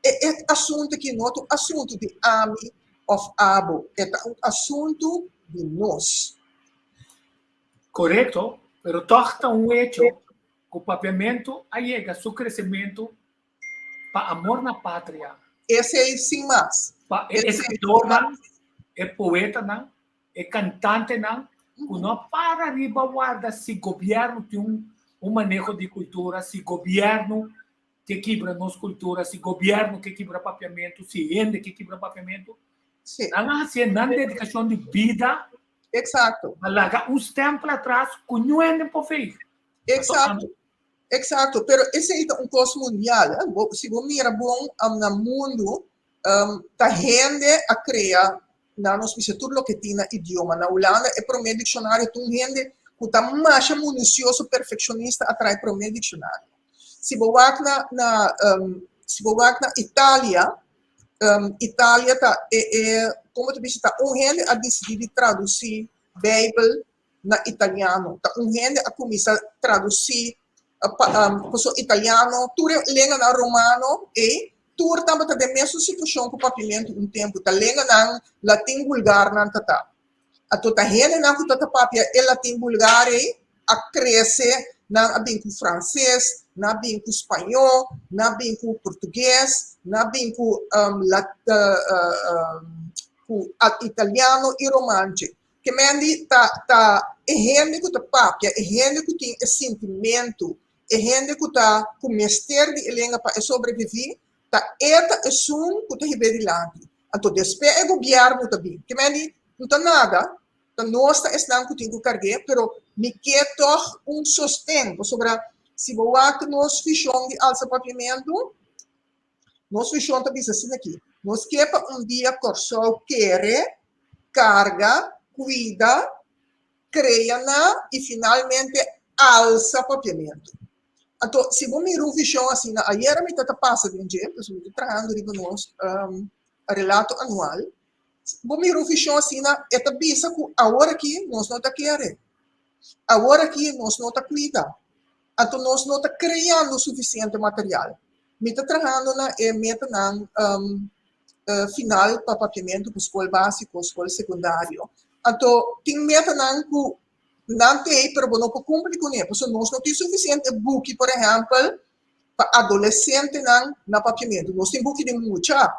S3: e e asuntu aki no ta un asuntu di ami òf abo, e ta un asuntu di nos.
S2: Korekto, pero tòg ta un hecho ku papiamentu a yega su kresementu pa amor na patria.
S3: Esei sin mas.
S2: Pa e eskritornan, e poetanan, e kantantenan ku no a para riba warda si gobièrnu tin un maneho di kultura, si gobièrnu ke kibra nos kultura, si gobièrnu ke kibra papiamentu, si hende ke kibra papiamentu. Nan a hasié nan dedikashon di bida.
S3: Eksakto.
S2: Pa laga un stèmpel atras ku niun hende por veeg.
S3: Eksakto. Eksakto, pero esei ta un kos mundial. Si bo mira bon na mundu, ta hende a krea na nos bisa tur loke tin na idioma. Na Hulanda e promé dikshonario ta un hende ku ta masha minusioso, perfekshonista a traha e promé dikshonario. Si bo wak na na si bo wak na Italia, Italia ta e e komo ta bisa ta un hende a disidí di tradusí Beibel na italiano. Ta un hende a kuminsá tradusí pasobra italiano, tur e lenganan romano ei, tur tabata den mesun situashon ku papiamentu un tempu. Ta lenganan latin bulgar nan ta ta. Anto ta hendenan ku ta papia e latin bulgar ei a krese, nan a bin ku franses, nan a bin ku spañó, nan a bin ku portugues, nan a bin ku ku italiano i romance. Ke mendi ta ta e hende ku ta papia, e hende ku tin e sintimentu, e hende ku ta ku mester di e lenga pa e sobreviví, ta e ta esun ku ta hib'é dilanti. Anto despe e gobièrnu ta bin. Ke mendi no ta nada, ta nos ta esnan ku tin ku karg'é, pero mi ke tòg un sosten, pasobra si bo wak nos vishon di alsa papiamentu, Nos vishon ta bisa asina aki, Nos ke pa un dia Kòrsou kere, karga, kuida, krea na i finalmente alsa papiamentu. Anto, si bo mira un vishon asina, ayera mi ta ta pasa den dje, pasobra mi ta trahando riba nos relato anual, bo mira un vishon asina, e ta bisa ku awor aki nos no ta kere, awor aki nos no ta kuida, anto nos no ta kreando sufisiente material. Mi ta trahando na e metanan final pa papiamentu ku skol básiko, skol sekundario. Anto tin metanan ku nan t'ei pero bo no por kumpli kuné pasobra nos no tin sufisiente buki por ehèmpel pa adolesentenan na papiamentu. Nos tin buki di mucha,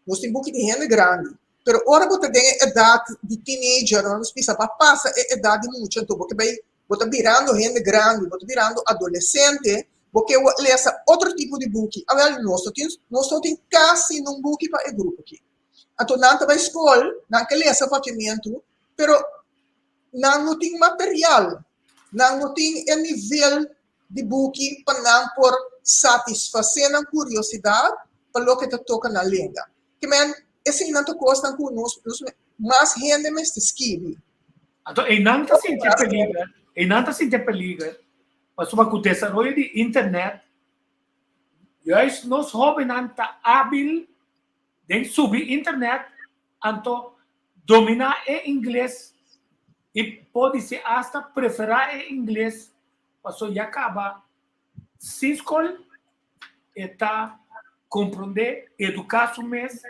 S3: nos tin buki di hende grandi, pero ora bo ta den e edat di teenager, nos bisa bo a pasa e edat di mucha anto bo ke bai Bo ta birando hende grandi, bo ta birando adolesente, bo ke lesa otro tipo di buki. Awel, nos no tin, nos no tin kasi nun buki pa e grupo aki. Anto nan ta bai skol, nan ke lesa papiamentu, pero nan no tin material, nan no tin e nivel di buki pa nan por satisfasé nan kuriosidat pa loke ta toka nan lenga. Ke men, eseinan ta kosnan ku nos, nos mas hende mester skibi.
S2: Anto einan ta sinti e peliger, einan ta sinti e peliger, pasobra ku desaroyo di internet, juist nos hobennan ta abil den subi internet, anto dominá e ingles i podise asta preferá e ingles, pasobra ya kaba sin skol e ta komprondé, eduká su mes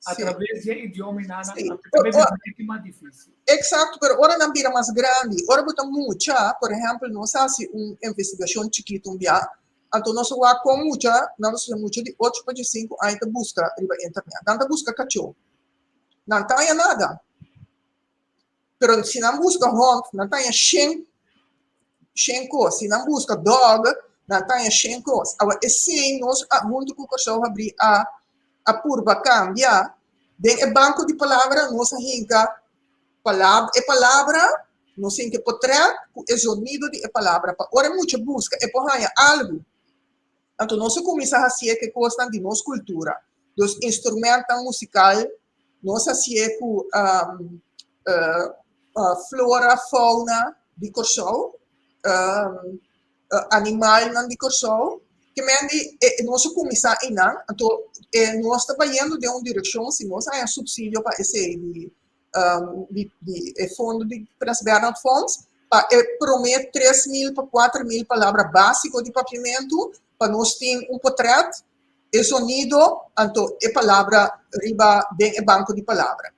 S2: a traves di e idioma i nana, a traves di hopi mas difícil.
S3: Exacto, pero ora nan bira mas grandi, ora bo ta mucha, por ehempel, nos a hasi un investigashon chikitu un bia, anto nos a wak kon mucha, nan nos a mucha di ocho pa diesinku aña ta buska riba internet. Nan ta buska kachó. Nan ta haña nada. Pero si nan buska hond, nan ta haña shen, shen kos. Si nan buska dog, nan ta haña shen kos. Awa esei nos a huntu ku Kòrsou Habrí a a purba kambia. Den e banko di palabra nos a hinka palab e palabra, nos hinka e potrèt ku e zonido di e palabra pa ora e mucha buska e por haña algu. Anto nos a kuminsá hasié ku e kosnan di nos kultura. Dus instrumentnan musikal Nos hasié ku flora, fauna di Kòrsou, animalnan di Kòrsou. Ke men di nos a kuminsá einan, anto nos ta bayendo den un direkshon si nos haña supsidio pa esei di di e fondo di Prins Bernhard Fonds pa e promé 3000 pa 4000 palabra básiko di papiamentu pa nos tin un potrèt e sonido, anto e palabra riba den e banko di palabra.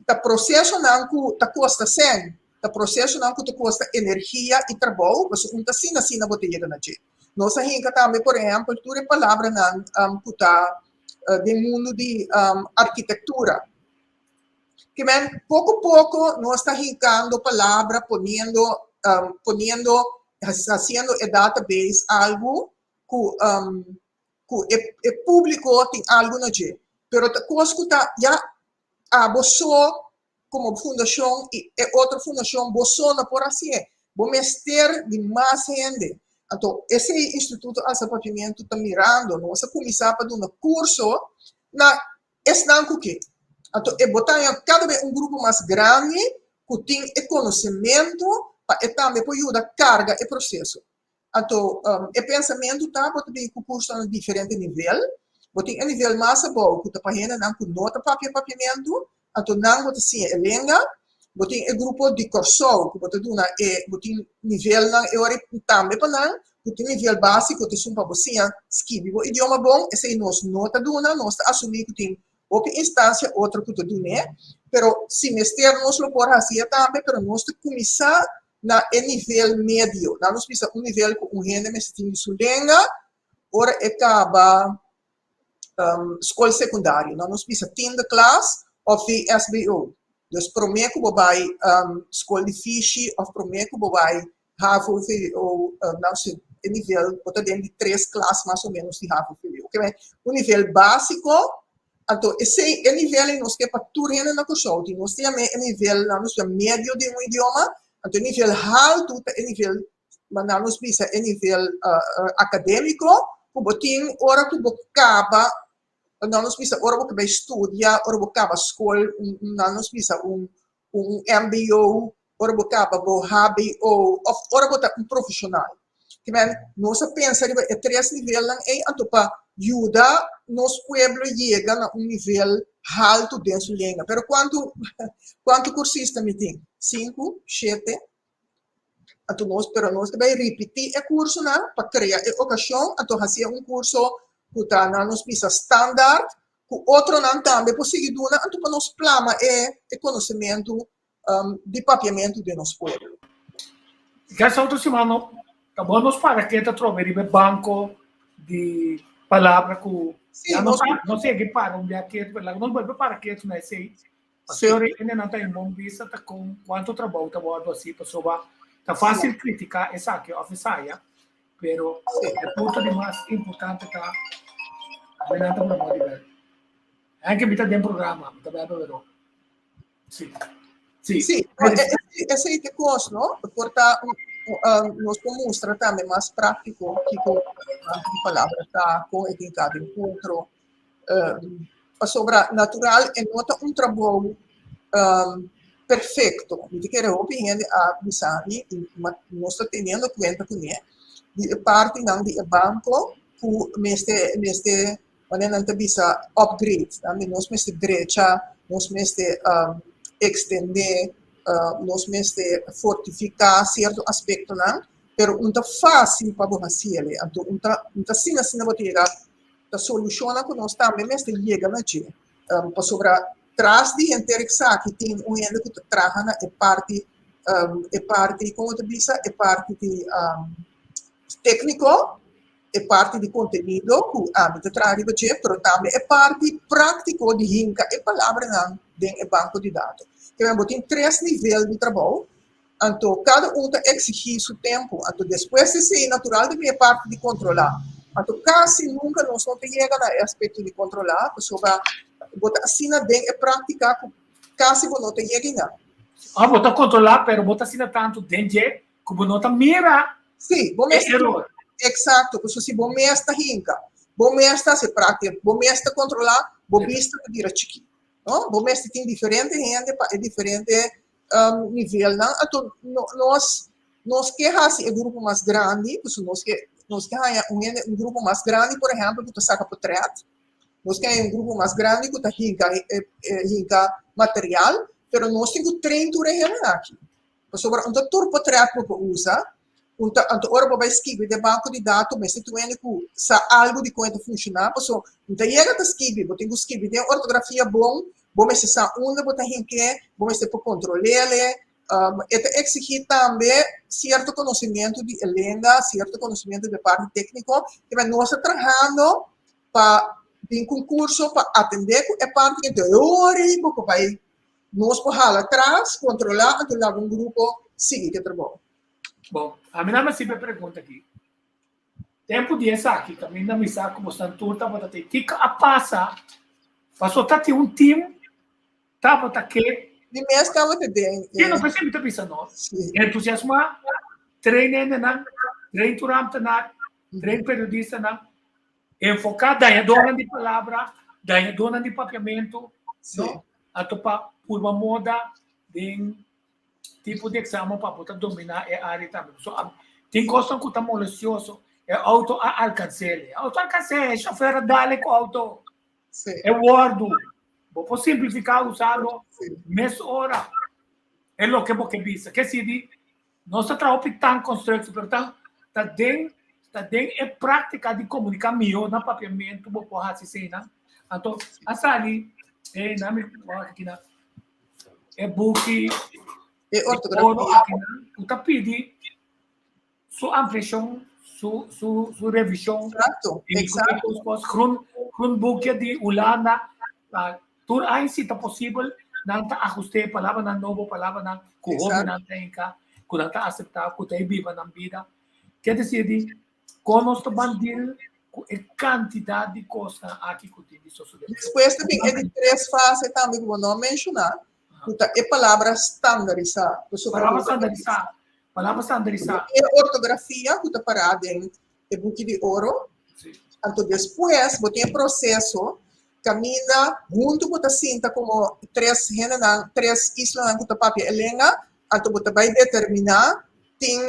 S3: Ta prosesonan ku ta kosta sèn, ta prosesonan ku ta kosta energia i trabou, pasobra un ta asina asina bo ta yega na dje. Nos a hinka tambe, por ehèmpel, tur e palabranan ku ta den mundu di arkitektura. Ke men poko poko nos ta hinkando palabra, poniendo, poniendo, hasiendo e database algu ku ku e e públiko tin algu na dje. Pero ta kos ku ta ya abo so komo fundashon i e otro fundashon bo so no por hasié. Bo mester di mas hende. Anto esei Instituto Alsa Papiamentu ta mirando. Nos a kuminsá pa duna kurso na esnan ku ke. Anto e bo ta haña kada bes un grupo mas grandi ku tin e konosementu pa e tambe por yuda karga e proseso. Anto, e pensamentu ta bo ta bin ku kursonan na diferente nivel. Bo tin e nivel mas abou ku ta pa hendenan ku no ta papia papiamentu, anto nan bo ta siña e lenga. Bo tin e grupo di Kòrsou ku bo ta duna e, bo tin nivelnan e ora tambe pa nan, ku tin nivel básiko ta esun pa bo siña skibi bo idioma bon, esei nos no ta duna, nos ta asumí ku tin hopi instansia otro ku ta dun'é, pero si mester nos lo por hasié tambe, pero nos ta kuminsá na e nivel medio. Nan nos bisa un nivel ku un hende mester tin di su lenga ora e kaba skol sekundario. Nan nos bisa tiende klas òf VSBO. Dus promé ku bo bai skol di fishi òf promé ku bo bai havo, vwo, nan si e nivel bo ta den di tres klas mas o ménos di havo, vwo. Oke, un nivel básiko. Anto esei e nivel ei nos ke pa tur hende na Kòrsou tin. Nos ta yam'é e nivel, nan nos bisa medio di un idioma, anto e nivel haltu ta e nivel, nan nos bisa e nivel akadémiko ku bo tin ora ku bo kaba Nan nos bisa ora bo ke bai studia, ora bo kaba skol, nan nos bisa un un mbo, ora bo kaba bo hbo òf ora bo ta un profeshonal. Ke men nos a pensa riba e tres nivelnan ei anto pa yuda nos pueblo yega na un nivel haltu den su lenga. Pero kuantu kuantu kursista mi tin? Sinku? Shete? Anto nos, pero nos ta bai ripití e kursonan pa krea e okashon, anto hasié un kurso ku ta nan nos bisa standaard, ku otronan tambe por sigui duna, anto pa nos plama e e konosementu di papiamentu den nos pueblo.
S2: Djasa otro siman no ta bon nos para ke ta trobe riba e banko di palabra ku ya no no sigui para un bia ketu, pero laga nos bolbe para ketu na esei. Pasobra ora hende nan ta en bon bista ta kon kuantu trabou ta wòrdu hasi pasobra ta fásil kritiká esaki òf esaya, pero e punto di mas importante ta mi nan ta manda di bèl. Anke mi ta den programa, mi ta bèl pa Verón. Sí.
S3: Sí. Sí, esei ta e kos, no? Por ta nos por mustra tambe mas práktiko kiko di palabra ta, kon e tin kada enkuentro. Pasobra natural e no ta un trabou perfecto. Mi ta kere hopi hende a bisa mi i nos ta teniendo kuenta kuné di e partinan di e banko ku mester mester manera nan ta bisa upgrade. Nos mester drecha, nos mester ekstendé, nos mester fortifiká sierto aspektonan, pero un ta fásil pa bo hasi el. Anto un ta un ta asina asina bo ta yega Ta solushonnan ku nos tambe mester yega na dje. Pasobra tras di henter esaki tin un hende ku ta traha na e parti, e parti, kon bo ta bisa, e parti di tékniko, e parti di kontenido ku ami ta traha riba dje, pero tambe e parti práktiko di hinka e palabranan den e banko di dato. Bo tin tres nivel di trabou. Anto kada un ta eksigí su tempu. Anto despues di esei natural ta bin e parti di kontrolá. Anto kasi nunka nos no ta yega na e aspekto di kontrolá pasobra bo ta asina den e práktika ku kasi bo no ta yega einan.
S2: Òf bo ta kontrolá pero bo ta asina tantu den dje ku bo no ta mira
S3: Sí, bo
S2: e
S3: mes
S2: eror.
S3: Eksakto, pasobra si bo mes ta hinka, bo mes ta hasi práktika, bo mes ta kontrolá, bo bista ta bira chikí. No? Bo mester tin diferente hende pa e diferente nivelnan. Anto nos nos ke hasi e grupo mas grandi, pasobra nos ke nos ke haña un hende un grupo mas grandi por ehèmpel ku ta saka potrèt, nos ke haña un grupo mas grandi ku ta hinka hinka material, pero nos tin ku train tur e hendenan aki. Pasobra un ta tur potrèt bo por usa, un ta anto ora bo bai skibi den banko di dato mester tin un hende ku sa algu di kon e ta funshoná, pasobra un ta yega ta skibi, bo tin ku skibi den ortografia bon, Bo mester sa unda bo ta hink'é, bo mester por kontrol'é. E ta eksigí tambe sierto konosementu di e lenga, sierto konosementu di e parti tékniko. Kibè nos ta trahando pa bin ku un kurso pa atendé ku e parti teóriko ku bai nos por hala atras, kontrolá anto laga un grupo sigui ku e trabou.
S2: Bon, ami nan a hasi e pregunta aki. Tempu di esaki kaminda mi sa ku bosan tur tabata te. Kiko a pasa? Paso ta tin un team tabata ke.
S3: Mi mes tabata den.
S2: Sí, no, p'esei mi ta bisa no. Entusiasmá, train hendenan, train tur ambtenaar, train periodistanan, enfoká dañadónan di palabra, dañadónan di papiamentu, no? Anto pa purba moda den tipo di examen pa bo ta domina e área tambe. So, tin kosnan ku ta molestioso. E auto a alkans'é. E auto alkans'é, e shofer a dale ku auto.
S3: Sí.
S2: E wòrdu. Bo por simplifiká usando
S3: Sí.
S2: mes ora e loke bo ke bisa. Ke si di nos ta traha hopi tan constructie, pero ta ta den ta den e práktika di komuniká mihó na papiamentu bo por hasi eseinan. Anto a sali e nan mi wak aki na E buki
S3: E
S2: oro
S3: ortografia.
S2: akinan ku ta pidi su ampliashon, su su su revishon.
S3: Exacto,
S2: I ku
S3: exacto.
S2: kos kos groen groen boekje di Hulanda pa tur aña si ta posibel nan ta ahust'é palabranan nobo, palabranan ku
S3: Exacto.
S2: hobennan ta hinka, ku nan ta aseptá, ku ta e biba nan bida. Ke desir di kon nos ta ban deal ku e kantidat di kosnan aki ku tin di sosodé.
S3: Despues ta bin e di tres fase tambe ku bo no a menshoná, ku ta e palabra standarisá. Pasobra
S2: Palabra standarisá. Palabra standarisá.
S3: E ortografia ku ta pará den e buki di oro.
S2: Sí.
S3: Anto despues bo tin e proseso. Kaminda huntu bo ta sinta komo tres hendenan, tres islanan ku ta papia e lenga, anto bo ta bai determiná tin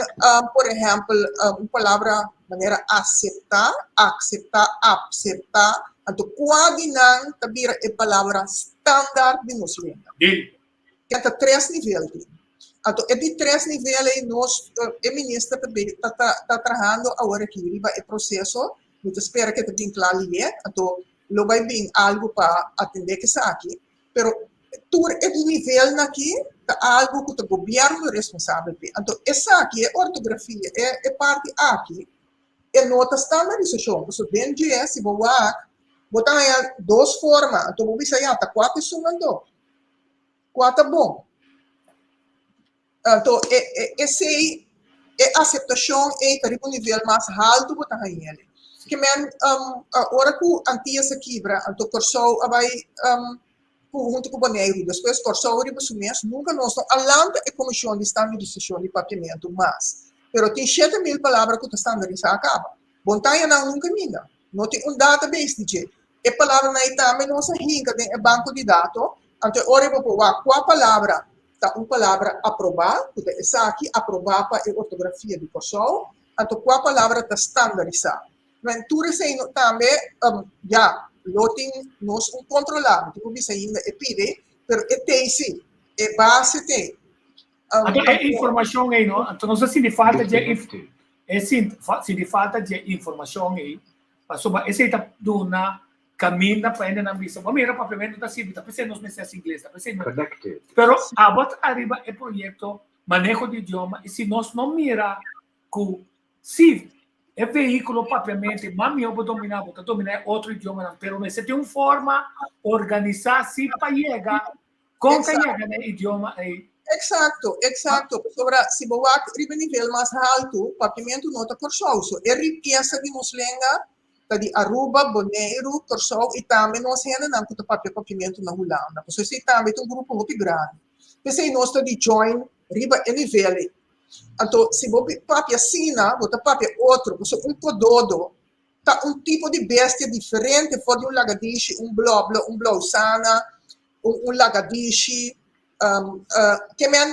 S3: por ehèmpel un palabra manera aseptá, akseptá, apseptá, anto kua di nan ta bira e palabra standaard di nos lenga. Ken ta tres nivel tin. Anto e di tres nivel ei nos e minister ta ta ta trahando awor aki riba e proseso, mi ta spera ku e ta bin kla lié, anto lo bai bin algu pa atendé ku esaki, pero tur e nivelnan aki ta algu ku ta gobièrnu responsabel p'e. Anto esaki, e ortografia, e e parti aki, e no ta standarisashon, pasobra den dje si bo wak bo ta haña dos forma, anto bo bisa ya ta kua ta esun anto? Kua ta bon? Anto e e esei e aseptashon ei ta riba un nivel mas haltu bo ta hañ'el. Ke men ora ku Antias a kibra anto Kòrsou a bai ku huntu ku Boneiru despues Kòrsou riba su mes nunka nos no a lanta e komishon di standarisashon di papiamentu mas. Pero tin 7000 palabra ku ta standarisá kaba. Bontañanan nunka minda. No tin un database di dje. E palabranan ei tambe nos a hinka den e banko di dato, anto e ora ei bo por wak kua palabra ta un palabra aprobá, ku ta esaki, aprobá pa e ortografia di Kòrsou, anto kua palabra ta standarisá. Men tur esei no tambe, ya, lo tin nos un kontrolá, mi tin ku bisa ainda e pide, pero e tei si, e base tei.
S2: Anto e informashon ei no, anto nos a sinti falta dje e sinti falta dje informashon ei, pasobra esei ta duna kaminda pa hendenan bisa, bo mira papiamentu ta sirbi, ta p'esei nos mester hasi ingles, ta p'esei nos. Pero abo ta ariba e proyekto maneho di idioma i si nos no mira ku si e vehíkulo papiamentu mas mihó bo dominá, bo ta dominá e otro idiomanan, pero mester tin un forma organisá si pa yega Kon ta yega na e idioma ei?
S3: Eksakto, eksakto. Pasobra si bo wak riba e nivel mas haltu, papiamentu no ta Kòrsou. So e rikesa di nos lenga ta di Aruba, Boneiru, Kòrsou i tambe nos hendenan ku ta papia papiamentu na Hulanda. Pasobra esei tambe ta un grupo hopi grandi. P'esei nos ta di join riba e nivel ei. Anto si bo papia asina, bo ta papia otro. Pasobra un kododo ta un tipo di bestia diferente for di un lagadishi, un blòblò, un blousana, un un lagadishi um uh ke men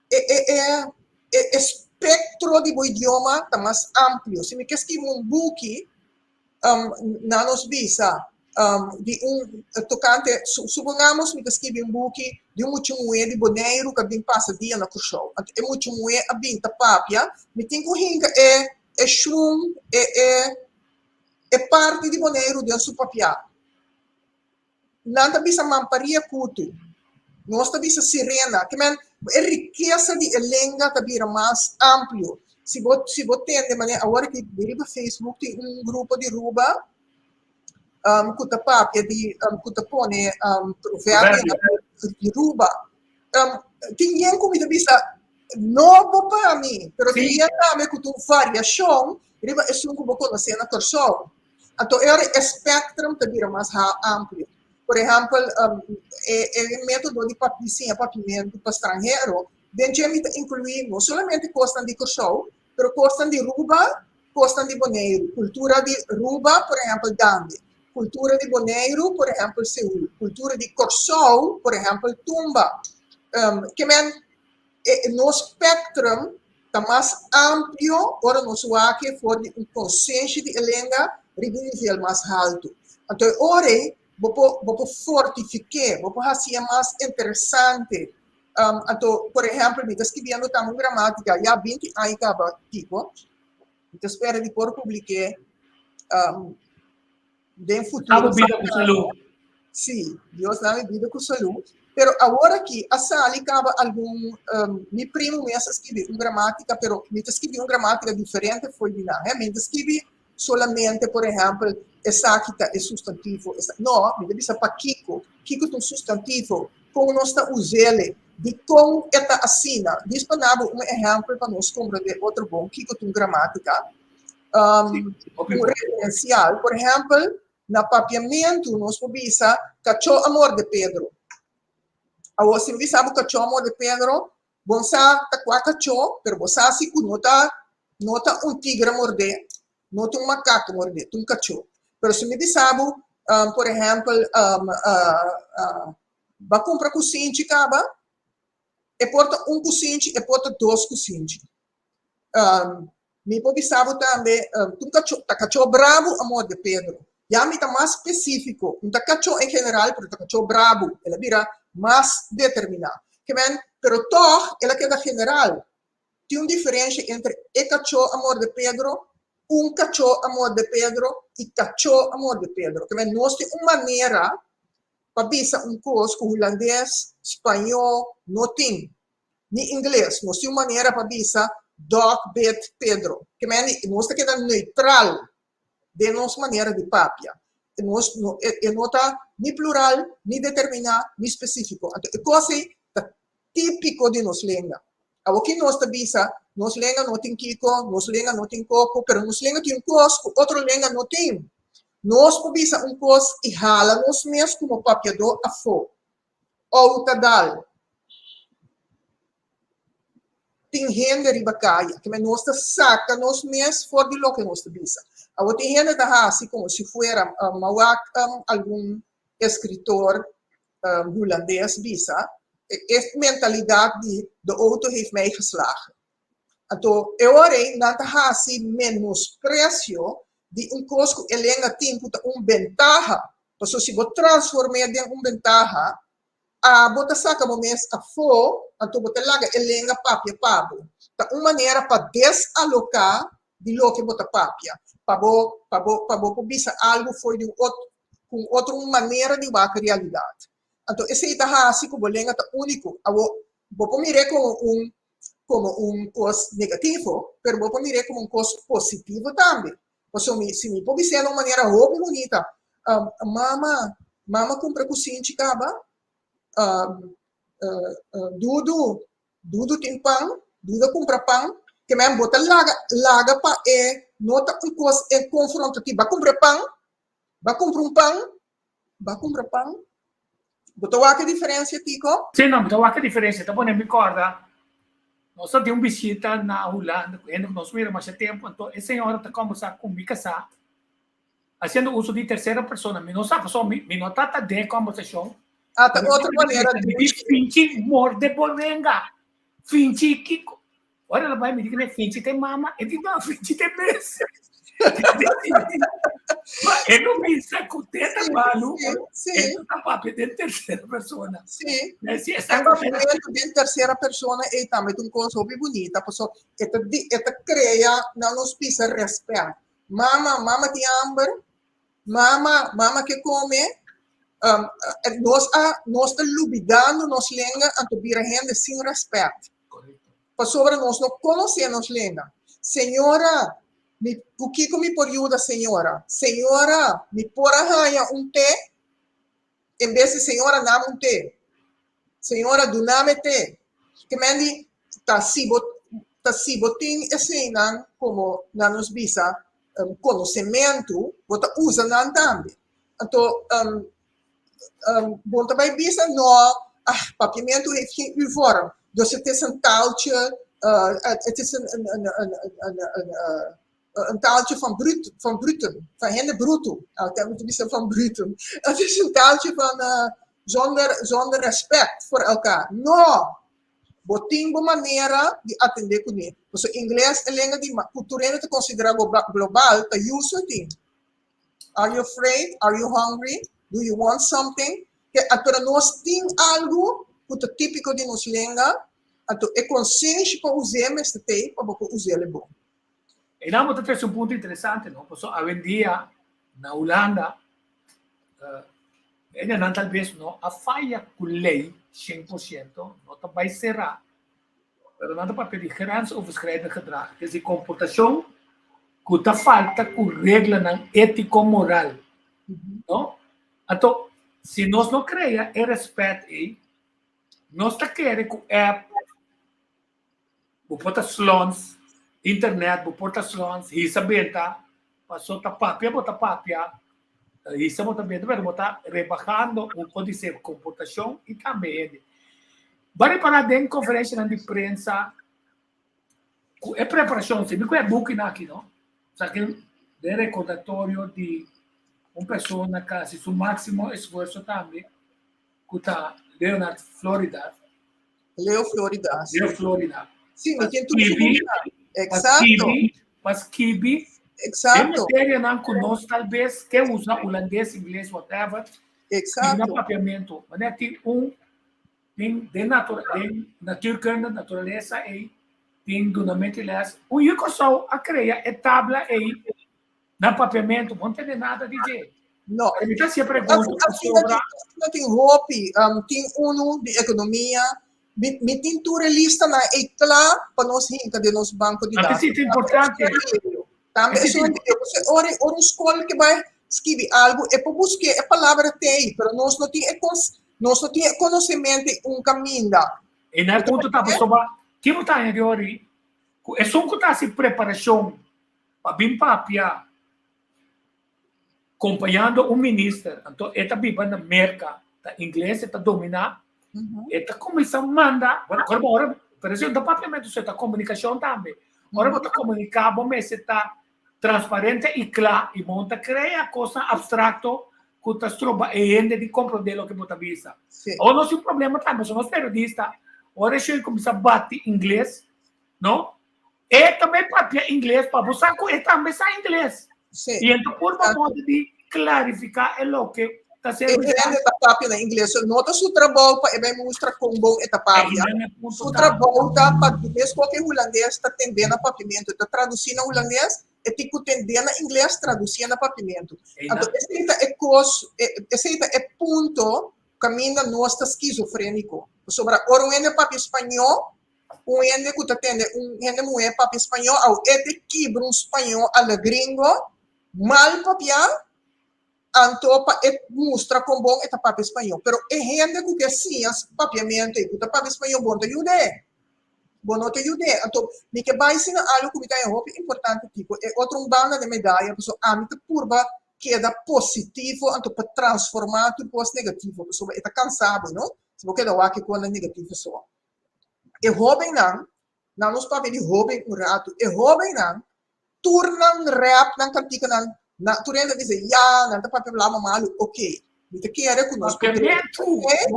S3: e e e e espektro di bo idioma ta mas amplio. Si mi ke skibi un buki um na nos bisa um di un tokante su supongamos mi ta skibi un buki di un mucha muhé di Boneiru ku a bin pasa dia na Kòrsou. Anto e mucha muhé a bin ta papia, mi tin ku hinka e e shun e e e parti di Boneiru den su papiá. Nan ta bisa mamparia kutu. Nos ta bisa sirena. Ke men, e rikesa di e lenga ta bira mas amplio. Si bo, si bo tende manera awor aki riba Facebook tin un grupo di Ruba um, ku ta papia di, um, ku ta pone um, proverbio di Ruba. Um, tin yen ku mi ta bisa nobo pa mi, pero tin yen tambe ku ta un variashon riba esun ku bo konosé na Kòrsou. Anto e ora e spectrum ta bira mas amplio. Por ehempel, e e metodo di di siña papiamentu pa stranhero, den dje mi ta inkluí no solamente kosnan di Kòrsou, pero kosnan di Ruba, kosnan di Boneiru. Kultura di Ruba, por ehempel, Dande. Kultura di Boneiru, por ehempel, Seú. Kultura di Kòrsou, por ehempel, Tumba. Ke men e nos spectrum ta mas amplio ora nos wak e for di un konsenshi di e lenga riba un nivel mas haltu. Anto e ora ei bo por bo por fortifik'é, bo por hasié mas interesante. Anto, por ehèmpel, mi ta skibiendo tambe un gramátika ya binti aña kaba tipo, mi ta spera di por publik'é den futuro.
S2: Abo bida ku salú.
S3: Sí, Dios dame bida ku salú. Pero awor aki a sali kaba algun, um, mi primo mes a skibi un gramática, pero mi ta skibi un gramática diferente fo'i di nan, hè. Mi ta skibi solamente, por ehèmpel, esaki ta e sustantivo, esa, no, mi ta bisa pakiko, kiko ta un sustantivo, kon nos ta us'ele, dikon e ta asina. Dis pa nabo un ehèmpel pa nos komprendé otro bon kiko ta un gramática. Um, un referencial. Por ehèmpel, na papiamentu nos por bisa kachó a morde Pedro. Awor, si mi bisa bo kachó a morde Pedro, bo sa ta kua kachó, pero bo sa si ku no ta no ta un tigre a mord'é, no ta un makako a mord'é, ta un kachó. Pero si mi bisa bo Por ehèmpel, bo a kumpra kusinchi kaba, e por ta un kusinchi, e por ta dos kusinchi. Mi por bisa bo tambe, un kachó, ta kachó brabu a morde Pedro. Ya mi ta mas spesífiko. No ta kachó en general, pero ta kachó brabu. El a bira mas determiná. Ke men, pero tòg el a keda general. Tin un diferensha entre e kachó a morde Pedro, un kachó a morde Pedro i kachó a morde Pedro. Ke men, nos tin un manera pa bisa un kos ku hulandes, spañó no tin. Ni ingles. Nos tin un manera pa bisa dog bit Pedro. Ke men di nos ta keda neutral den nos manera di papia. E nos no e no ta ni plural, ni determiná, ni spesífiko. Anto e kos ei ta típiko di nos lenga. Awoki nos ta bisa nos lenga no tin kiko, nos lenga no tin koko, pero nos lenga tin un kos ku otro lenga no tin. Nos por bisa un kos i hala nos mes komo papiadó afó. Ou ta dal. Tin hende riba kaya. Keme nos ta saka nos mes for di loke nos ta bisa. Awor tin hende ta hasi komo si fuera m'a wak algun eskritor hulandes bisa e mentalidat di de auto heeft mij geslagen. Anto e ora ei nan ta hasi menospresio di un kos ku e lenga tin ku ta un bentaha. Pasobra si bo transform'é den un bentaha, abo ta saka bo mes afó, anto bo ta laga e lenga papia pa bo. Ta un manera pa desaloká di loke bo ta papia, pa bo pa bo pa bo por bisa algu for di un otro ku un otro manera di wak realidat. Anto esei ta hasi ku bo lenga ta úniko. Awor, bo por mir'é komo un komo un kos negativo, pero bo por mir'é komo un kos positivo tambe. Pasobra mi, si mi por bis'é na un manera hopi bunita, Mama, mama kumpra kusinchi kaba, Dudu, Dudu tin pan, Dudu a kumpra pan, ke men bo ta laga, laga pa e no ta un kos e konfrontativo, bo a kumpra e pan, bo a kumpra un pan, bo a kumpra pan, Bo ta wak e diferencia, Tico?
S2: Sí, no, mi ta wak e diferencia. Ta pone mi corda, nos ta tin un bishita na Hulanda cu hende cu nos mira masha tempo, anto e señora ta combersa cu mi casá, haciendo uso di tercera persona. Mi no sa pasobra mi, mi no ta ta den e combersacion.
S3: Ah, ta otro manera
S2: Mi di finchi morde bo lenga. Finchi kico? Ora el a bai mi di kende finchi te mama, e di no, finchi te mes. Ma e no bisa ku te ta malu, e no ta papia den tercera persona.
S3: Sí. Sí, e papiamento den tercera persona ei tambe ta un kos hopi bunita, paso e ta e ta krea na nos bisa respèt. Mama, mama tin hamber, mama, mama ke kome, nos a nos ta lubidando nos lenga anto bira hende sin respèt. Pasobra nos no konosé nos lenga. Señora, mi, ku kiko mi por yuda señora? Señora, mi por a haña un te? En bes di señora, name un te. Señora, duname te. Ke men di, ta si bo, ta si bo tin eseinan komo nan nos bisa konosementu, bo ta usa nan tambe. Anto, Bo ta bai bisa no, ah, papiamentu heeft geen u-vorm. Dus het is een taaltje, het is een, een, een, een, een, een, een taaltje van, brut, van bruten, van hende bruto. Ah, ik moet bisa van bruten. Het is een taaltje van zonder, zonder respect voor elkaar. No! Bo tin bo manera di atende kuné. Pasobra ingles e lenga di ku tur hende ta konsiderá global, ta uso tin. Are you afraid? Are you hungry? Do you want something? Ke, pero nos tin algu ku ta típiko di nos lenga, anto e konsenshi pa us'é mester t'ei pa bo por us'é bon.
S2: Einan bo ta trese un punto interesante, no? Pasobra awendia na Hulanda, hendenan tal bes no a faya ku lei 100%, no ta bai será, Pero nan ta papia di grensoverschrijdend gedrag, es di komportashon ku ta falta ku reglanan étiko-moral, no? Anto, si nos no krea e rèspèt ei, nos ta kere ku app, bo por ta slons, internet bo por ta slons, hisa benta, paso ta papia bo ta papia, hisa bo ta benta, pero bo ta rebahando un kódise komportashon i tambe hende. Bo a repará den konferenshanan di prensa ku e preparashon, si mi ku e bukinan aki no, sa ke den rekordatorio di. Un persona ku a hasi su máksimo esfuerso tambe, ku ta Leonard Florida.
S3: Leo Florida.
S2: Leo Florida.
S3: Sí, mi tin tur su Exacto.
S2: Pa skibi.
S3: Exacto.
S2: E materianan ku nos tal bes ke usa hulandes, ingles, whatever.
S3: Exacto.
S2: Na papiamentu. Wanneer tin un tin den natura den natuurkunde, naturalesa ei, tin dunamento di les. Un yu Kòrsou a krea e tabla ei na papiamentu, bo no tende nada di dje.
S3: No.
S2: Mi ta hasi e pregunta pasobra.
S3: Asina tin hopi, tin unu di ekonomia, mi mi tin tur e listanan ei kla pa nos hinka den nos banko di
S2: Anto
S3: datos.
S2: esei ta importante.
S3: Tambe esun di ora ora un skol ke bai skibi algu e por busk'é e palabra te ei, pero nos no tin e nos no tin e konosementu ei un kaminda.
S2: E na e punto ta pasobra ki bo ta haña di ora ei ku esun ku ta hasi preparashon pa bin papia kompañando un minister, anto e ta biba na Merka, ta ingles e ta dominá, e ta kuminsá manda, bueno, ora bo ora, pero esei no ta papiamentu so, ta komunikashon tambe. Ora bo ta komuniká bo mester ta transparente i kla i bo no ta krea kosnan abstrakto ku ta stroba e hende di komprondé loke bo ta bisa. Awor nos tin un problema tambe, pasobra nos periodista, ora e shoi kuminsá bati ingles, no? E tambe papia ingles pa bo sa ku e tambe sa ingles.
S3: Sí.
S2: I ento purba modo di klarifiká e loke ta ser
S3: E hende ta papia na ingles. So, no ta su trabou pa e bai mustra kon bon e ta papia. Su trabou ta pa meskos ku e hulandes ta tendé na papiamentu, e ta tradusí na hulandes, e tin ku tendé na ingles, tradusí na papiamentu. Anto esei ta e kos, esei ta e punto kaminda nos ta skizofréniko. Pasobra ora un hende papia spañó, Un hende ku ta tende un hende muhé papia spañó au e te kibra un spañó a la gringo mal papiá anto pa e mustra kon bon e ta papia spañó. Pero e hende ku ke siña papiamentu i ku ta papia spañó bo no ta yud'é. Bo no ta yud'é. Anto mi ke bai sina algu ku mi ta haña hopi importante kiko e otro un banda den medaya pasobra ami ta purba keda positivo anto pa transformá tur kos negativo pasobra e ta kansa bo no si bo keda wak e kosnan negativo so. E hóbennan, nan nos papia di hóben un ratu, e hóbennan tur nan rap, nan kantikanan, nan tur hende ta bisa ya, nan ta papia blama malu, ok, mi ta kere ku nos por drecha esei,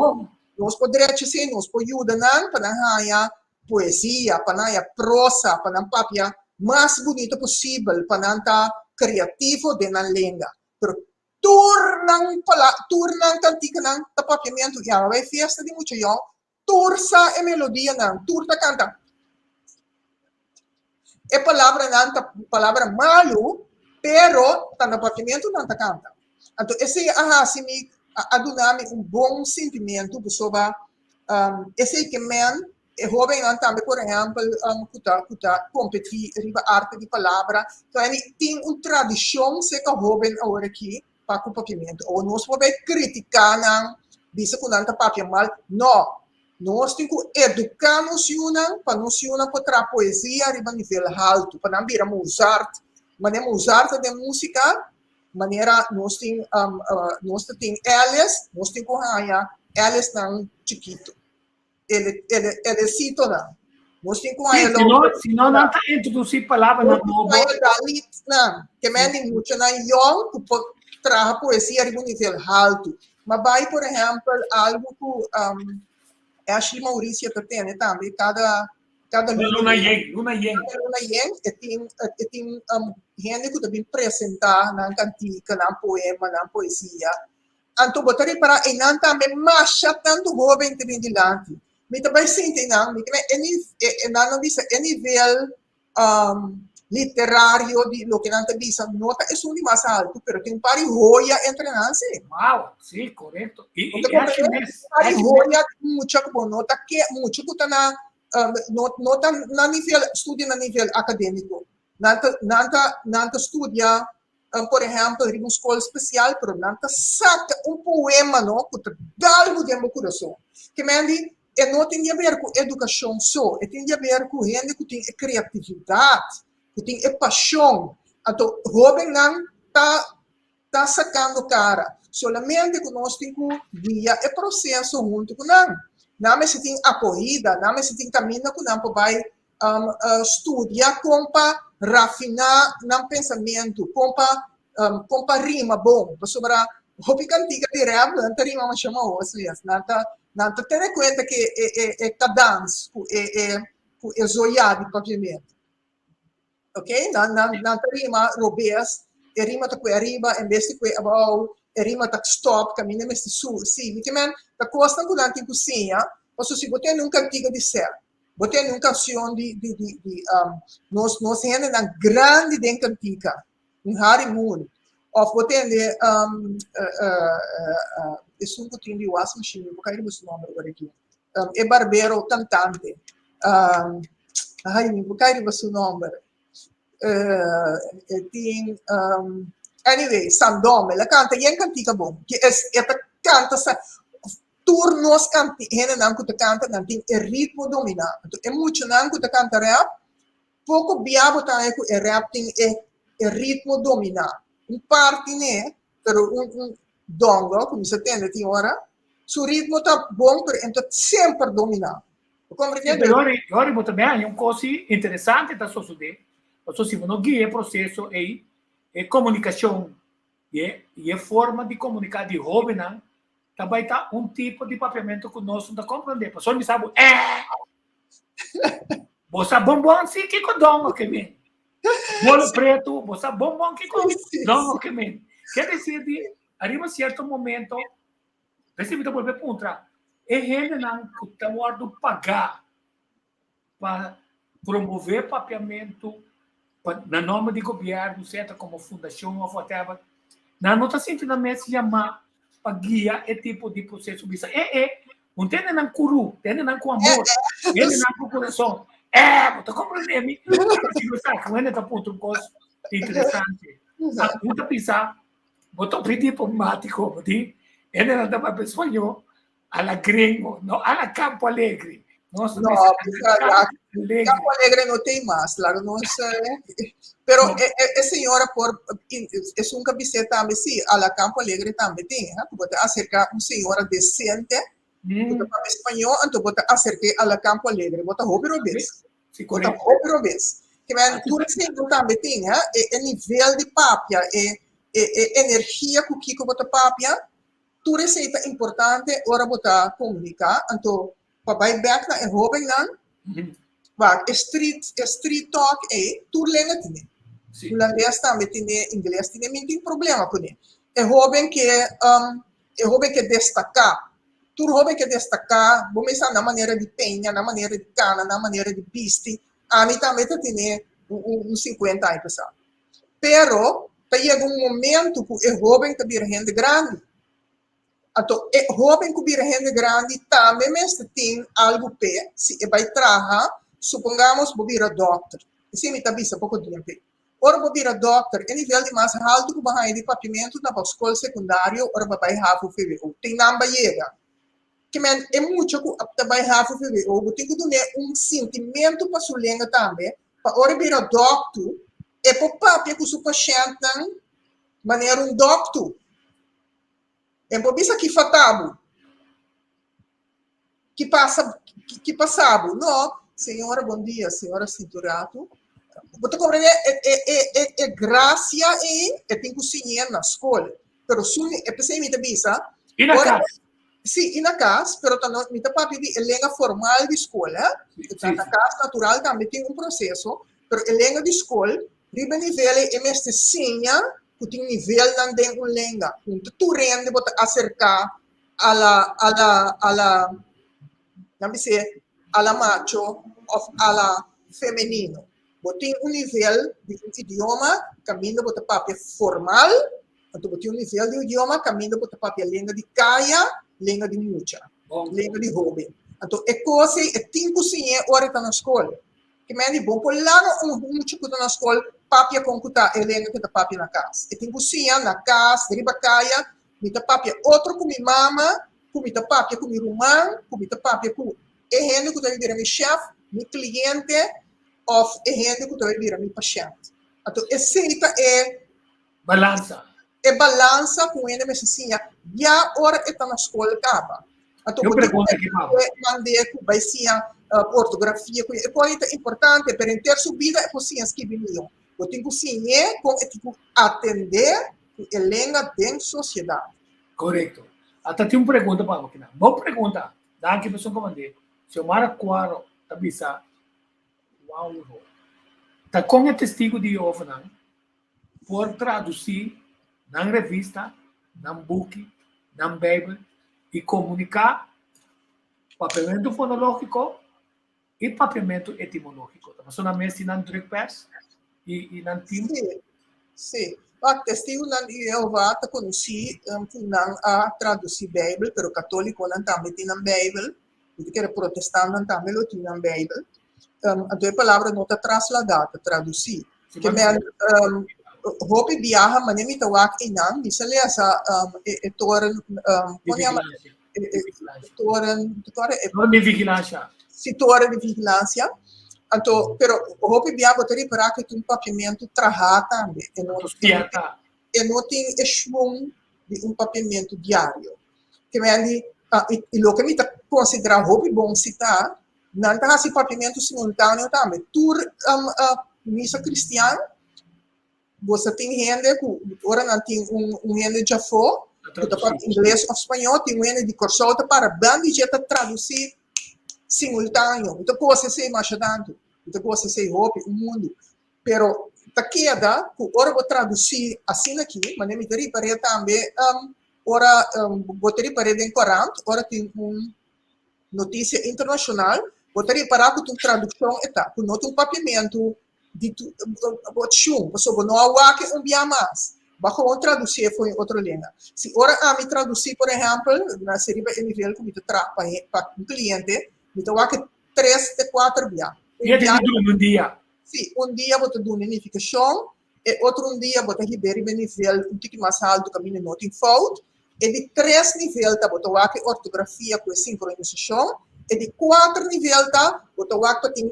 S3: nos por drecha esei, nos por yuda nan pa nan haña poesia, pa nan haña prosa, pa nan papia mas bunito posibel, pa nan ta kreativo den nan lenga. Pero tur nan pala, tur nan kantikanan ta papiamentu, i awe bai fiesta di mucha yòn, Tur sa e melodianan, tur ta kanta. E palabranan ta palabra malu, pero ta na papiamentu nan ta kanta. Anto esei a hasi mi, a duna mi un bon sintimentu pasobra esei ke men e hóbennan tambe por ehèmpel ku ta ku ta kompetí riba arte di palabra. Tin un tradishon serka hóben aworakí pa ku papiamentu. Awor nos por bai kritiká nan, bisa ku nan ta papia mal. No! Nos tin ku eduká nos yunan pa nos yunan por traha poesia riba nivel haltu, pa nan bira Mozart. Manera Mozart ta den músika, manera nos tin nos ta tin Ellis, nos tin ku haña Ellisnan chikitu. Ele, ele, Ellisitonan. Nos tin ku haña
S2: Si no, si no nan ta introdusí palabranan nobo.
S3: Nos tin ku haña Dalitnan, ke men di muchanan yòn ku por traha poesia riba un nivel haltu. Ma bai, por ehèmpel, algu ku Ashley Mauricia ta tene tambe kada kada
S2: luna. Luna yen, luna yen.
S3: Kada luna yen e tin e tin hende ku ta bin presentá nan kantika, nan poema, nan poesia. Anto bo ta ripará einan tambe masha tantu hóben ta bin dilanti. Mi ta bai sinti einan, mi ta bai e e nan a bisa e nivel literario di loke nan ta bisa no ta esun di mas haltu, pero tin un par di hoya entre nan si.
S2: Wow, si, korekto. I
S3: i
S2: ashi mes.
S3: Un par di hoya mucha ku bo no ta ke, mucha ku ta na no no ta na nivel studia na nivel akadémiko. Nan ta nan ta nan ta studia Por ehèmpel, riba un skol spesial, pero nan ta saka un poema no ku ta dal bo den bo kurason. Ke men di, e no tin di aber ku edukashon so, e tin di aber ku hende ku tin e kreatividat, ku tin e pashon. Anto hóbennan ta ta sakando kara. Solamente ku nos tin ku guia e proseso huntu ku nan. Nan mester tin akohida, nan mester tin kaminda ku nan por bai studia kon pa rafiná nan pensamentu, kon pa Kon pa rima bon, pasobra hopi kantika di rap nan ta rima masha mahos mes. Nan ta nan ta tene kuenta ku e e e kadans ku e e ku e zoya di papiamentu. Ok, nan nan nan ta rima robes, e rima ta kue ariba en bes di kue abou, e rima ta stop kaminda mester su sigui. Te men ta kosnan ku nan tin ku siña, pasobra si bo tende un kantika di sèl, Bo tende un canción di di di di um, nos nos hendenan grandi den cantica, un Harry Moon. Of bo tende um, uh, uh, uh, esun cu tin di wasmachine, mi por cae riba su nomber ora aki. E barbero cantante. Ay, mi por cae riba su nomber. E tin, anyway, Sandom, el a canta yen cantica bon. Ke es, e ta canta sa, Tur nos kanti hendenan ku ta kanta nan tin e ritmo dominá. Anto e muchanan ku ta kanta rèp, poko bia bo ta haña ku e rèp tin e e ritmo dominá. Un parti n'e, pero un un dongo ku mi sa tende tin ora, su ritmo ta bon pero e no ta semper dominá. Bo komprendé?
S2: Pero yori, yori bo ta bin haña un kos interesante ta sosodé, pasobra si bo no guia e proseso ei, e komunikashon i e i e forma di komuniká di hóbennan Ta bai ta un tipo di papiamentu ku nos no ta komprondé. Pasobra mi sa bo, eh! Bo sa bon bon si kiko dongo ke men. Bolo pretu, bo sa bon bon kiko dongo ke men. Ke desir di, ariba sierto momento, p'esei mi ta bolbe puntra, e hendenan ku ta wòrdu pagá pa promové papiamentu pa na nòmber di gobièrnu, sea ta komo fundashon òf whatever, nan no ta sinti nan mes yamá pa guia e tipo di proseso bisa, e e, un tende nan kuru, tende nan ku amor, tende nan ku kurason. Eh, bo ta komprendé mi? Si bo sa ku hende ta puntra un kos interesante. Bo ta bisa, bo ta hopi diplomatiko, bo di, hende nan ta papia spañó, A la gringo, no a la Campo Alegre. Nos
S3: no,
S2: Campo Alegre.
S3: Campo Alegre no tin mas, laga nos. Pero no. E, e, señora por es un cabicé tambe sí, a la Campo Alegre tambe tin, hè? Bo te acerca un señora decente, mm. papia español, anto bo te acerca a la Campo Alegre, bo ta hopi robes.
S2: Sí,
S3: bo ta hopi robes. Ke men tur esei tambe tin, hè? E, e nivel di papia, e, e, e energia ku kiko bo ta papia, Tur esei ta importante ora bo ta komuniká. Anto pa bai bèk na e hóbennan, wak e street e street talk ei tur lenga tine. Hulandes tambe tine, ingles tine, mi no tin problema kuné. E hóben ke e hóben ke destaká, tur hóben ke destaká, bo mester sa nan manera di peña, nan manera di kana, nan manera di bisti. Ami tambe ta tine un sinkuenta aña pasá. Pero ta yega un momento ku e hóben ta bira hende grandi. Anto e hóben ku bira hende grandi tambe mester tin algu p'e si e bai traha, supongamos bo bira dòkter. Esei mi ta bisa poko dia p'e. Ora bo bira dòkter, e nivel di mas haltu ku bo haña di papiamentu ta pa skol sekundario ora bo bai havo vwo. Tin nan bai yega. Ke men e mucha ku ta bai havo vwo bo tin ku dun'é un sintimentu pa su lenga tambe pa ora e bira dòktu e por papia ku su pashèntnan manera un dòktu. E por bisa ki fata bo, ki pasa, ki pasa bo. No, señora bon dia, señora sinti un ratu. Bo ta komprendé e e e e e grasia ei e tin ku siñ'é na skol. Pero su e p'esei mi ta bisa,
S2: I na kas.
S3: Sí, i na kas, pero ta no, mi ta papia di e lenga formal di skol, hè. Na kas natural tambe tin un proseso, pero e lenga di skol, riba nivel ei e mester siña ku tin nivelnan den un lenga. Ku ta tur hende bo ta aserká a la, a la, a la, nan bis'é, a la macho òf a la femenino. Bo tin un nivel di un idioma kaminda bo ta papia formal, Anto bo tin un nivel di idioma kaminda bo ta papia lenga di kaya, lenga di mucha, lenga di hoben. Anto e kos ei e tin ku siñ'é ora e ta na skol. Ke men di bo por laga un mucha ku ta na skol papia kon ku ta e lenga ku e ta papia na kas. E tin ku siña na kas, riba kaya, mi ta papia otro ku mi mama, ku mi ta papia ku mi ruman, ku mi ta papia ku e hende ku ta bai bira mi shèf, mi kliente òf e hende ku ta bai bira mi pashènt. Anto esei ta e
S2: Balansa.
S3: E balansa ku hende mester siña ya ora e ta na skol kaba. Anto
S2: Yo
S3: bo tin
S2: pregunta aki pa bo.
S3: mand'é ku bai siña ortografia ku e kos ei ta importante pero henter su bida e por siña skibi mihó. Bo tin ku siñ'é kon e tin ku atendé ku e lenga den sosiedat.
S2: Korekto. Ata tin un pregunta pa bo kinan. Bo pregunta, danki pa esun komand'é. Xiomara Cuaro ta bisa, Wauro, ta kon e Testigu di Jehovanan por tradusí nan revista, nan buki, nan Beibel i komuniká papiamentu fonológiko i papiamentu etimológiko? Ta pasobra nan mes tin nan drukpers i nan tim?
S3: Sí, sí. Wak, Testigunan di Jehová ta konosí ku nan a tradusí Beibel, pero katólikonan tambe tin nan Beibel. Mi ta kere protestantnan tambe lo tin nan Beibel. Anto e palabra no ta trasladá, ta tradusí. Ke men hopi biaha manera mi ta wak einan, mi sa lesa e toren, kon yama? E toren,
S2: e toren di vigilansia.
S3: Si, toren di vigilansia. Anto, pero hopi biaha bo ta ripará ku e tin un papiamentu trahá tambe. E no tin, e no tin e shwung di un papiamentu diario. Ke men di, i loke mi ta konsiderá hopi bon si ta, nan ta hasi papiamentu simultáneo tambe. Tur misa kristian bo sa tin hende ku ora nan tin un hende djafó ku ta papia ingles òf spañó, tin un hende di Kòrsou ta para banda di dje ta tradusí simultáneo. Mi ta gosa esei masha tantu. Mi ta gosa esei hopi, un mundu. Pero ta keda ku ora bo tradusí asina aki, manera mi ta ripar'é tambe ora bo ta ripar'é den korant, ora tin un notisia internashonal, bo ta ripará ku ta un tradukshon e ta, ku no ta un papiamentu di bo shun, pasobra bo no a wak e un bia mas, bo a gewoon tradusié for un otro lenga. Si ora ami tradusí, por ehèmpel, na si riba e nivel ku mi ta traha pa un kliente, mi ta wak e tres te kuater bia.
S2: Un bia un dia.
S3: Si, un dia bo ta duna e nifikashon, e otro un dia bo ta hib'é riba e nivel un tiki mas haltu kaminda no tin fout. E di tres nivel ta bo ta wak e ortografia ku e sinkronisashon. E di kuater nivel ta bo ta wak pa tin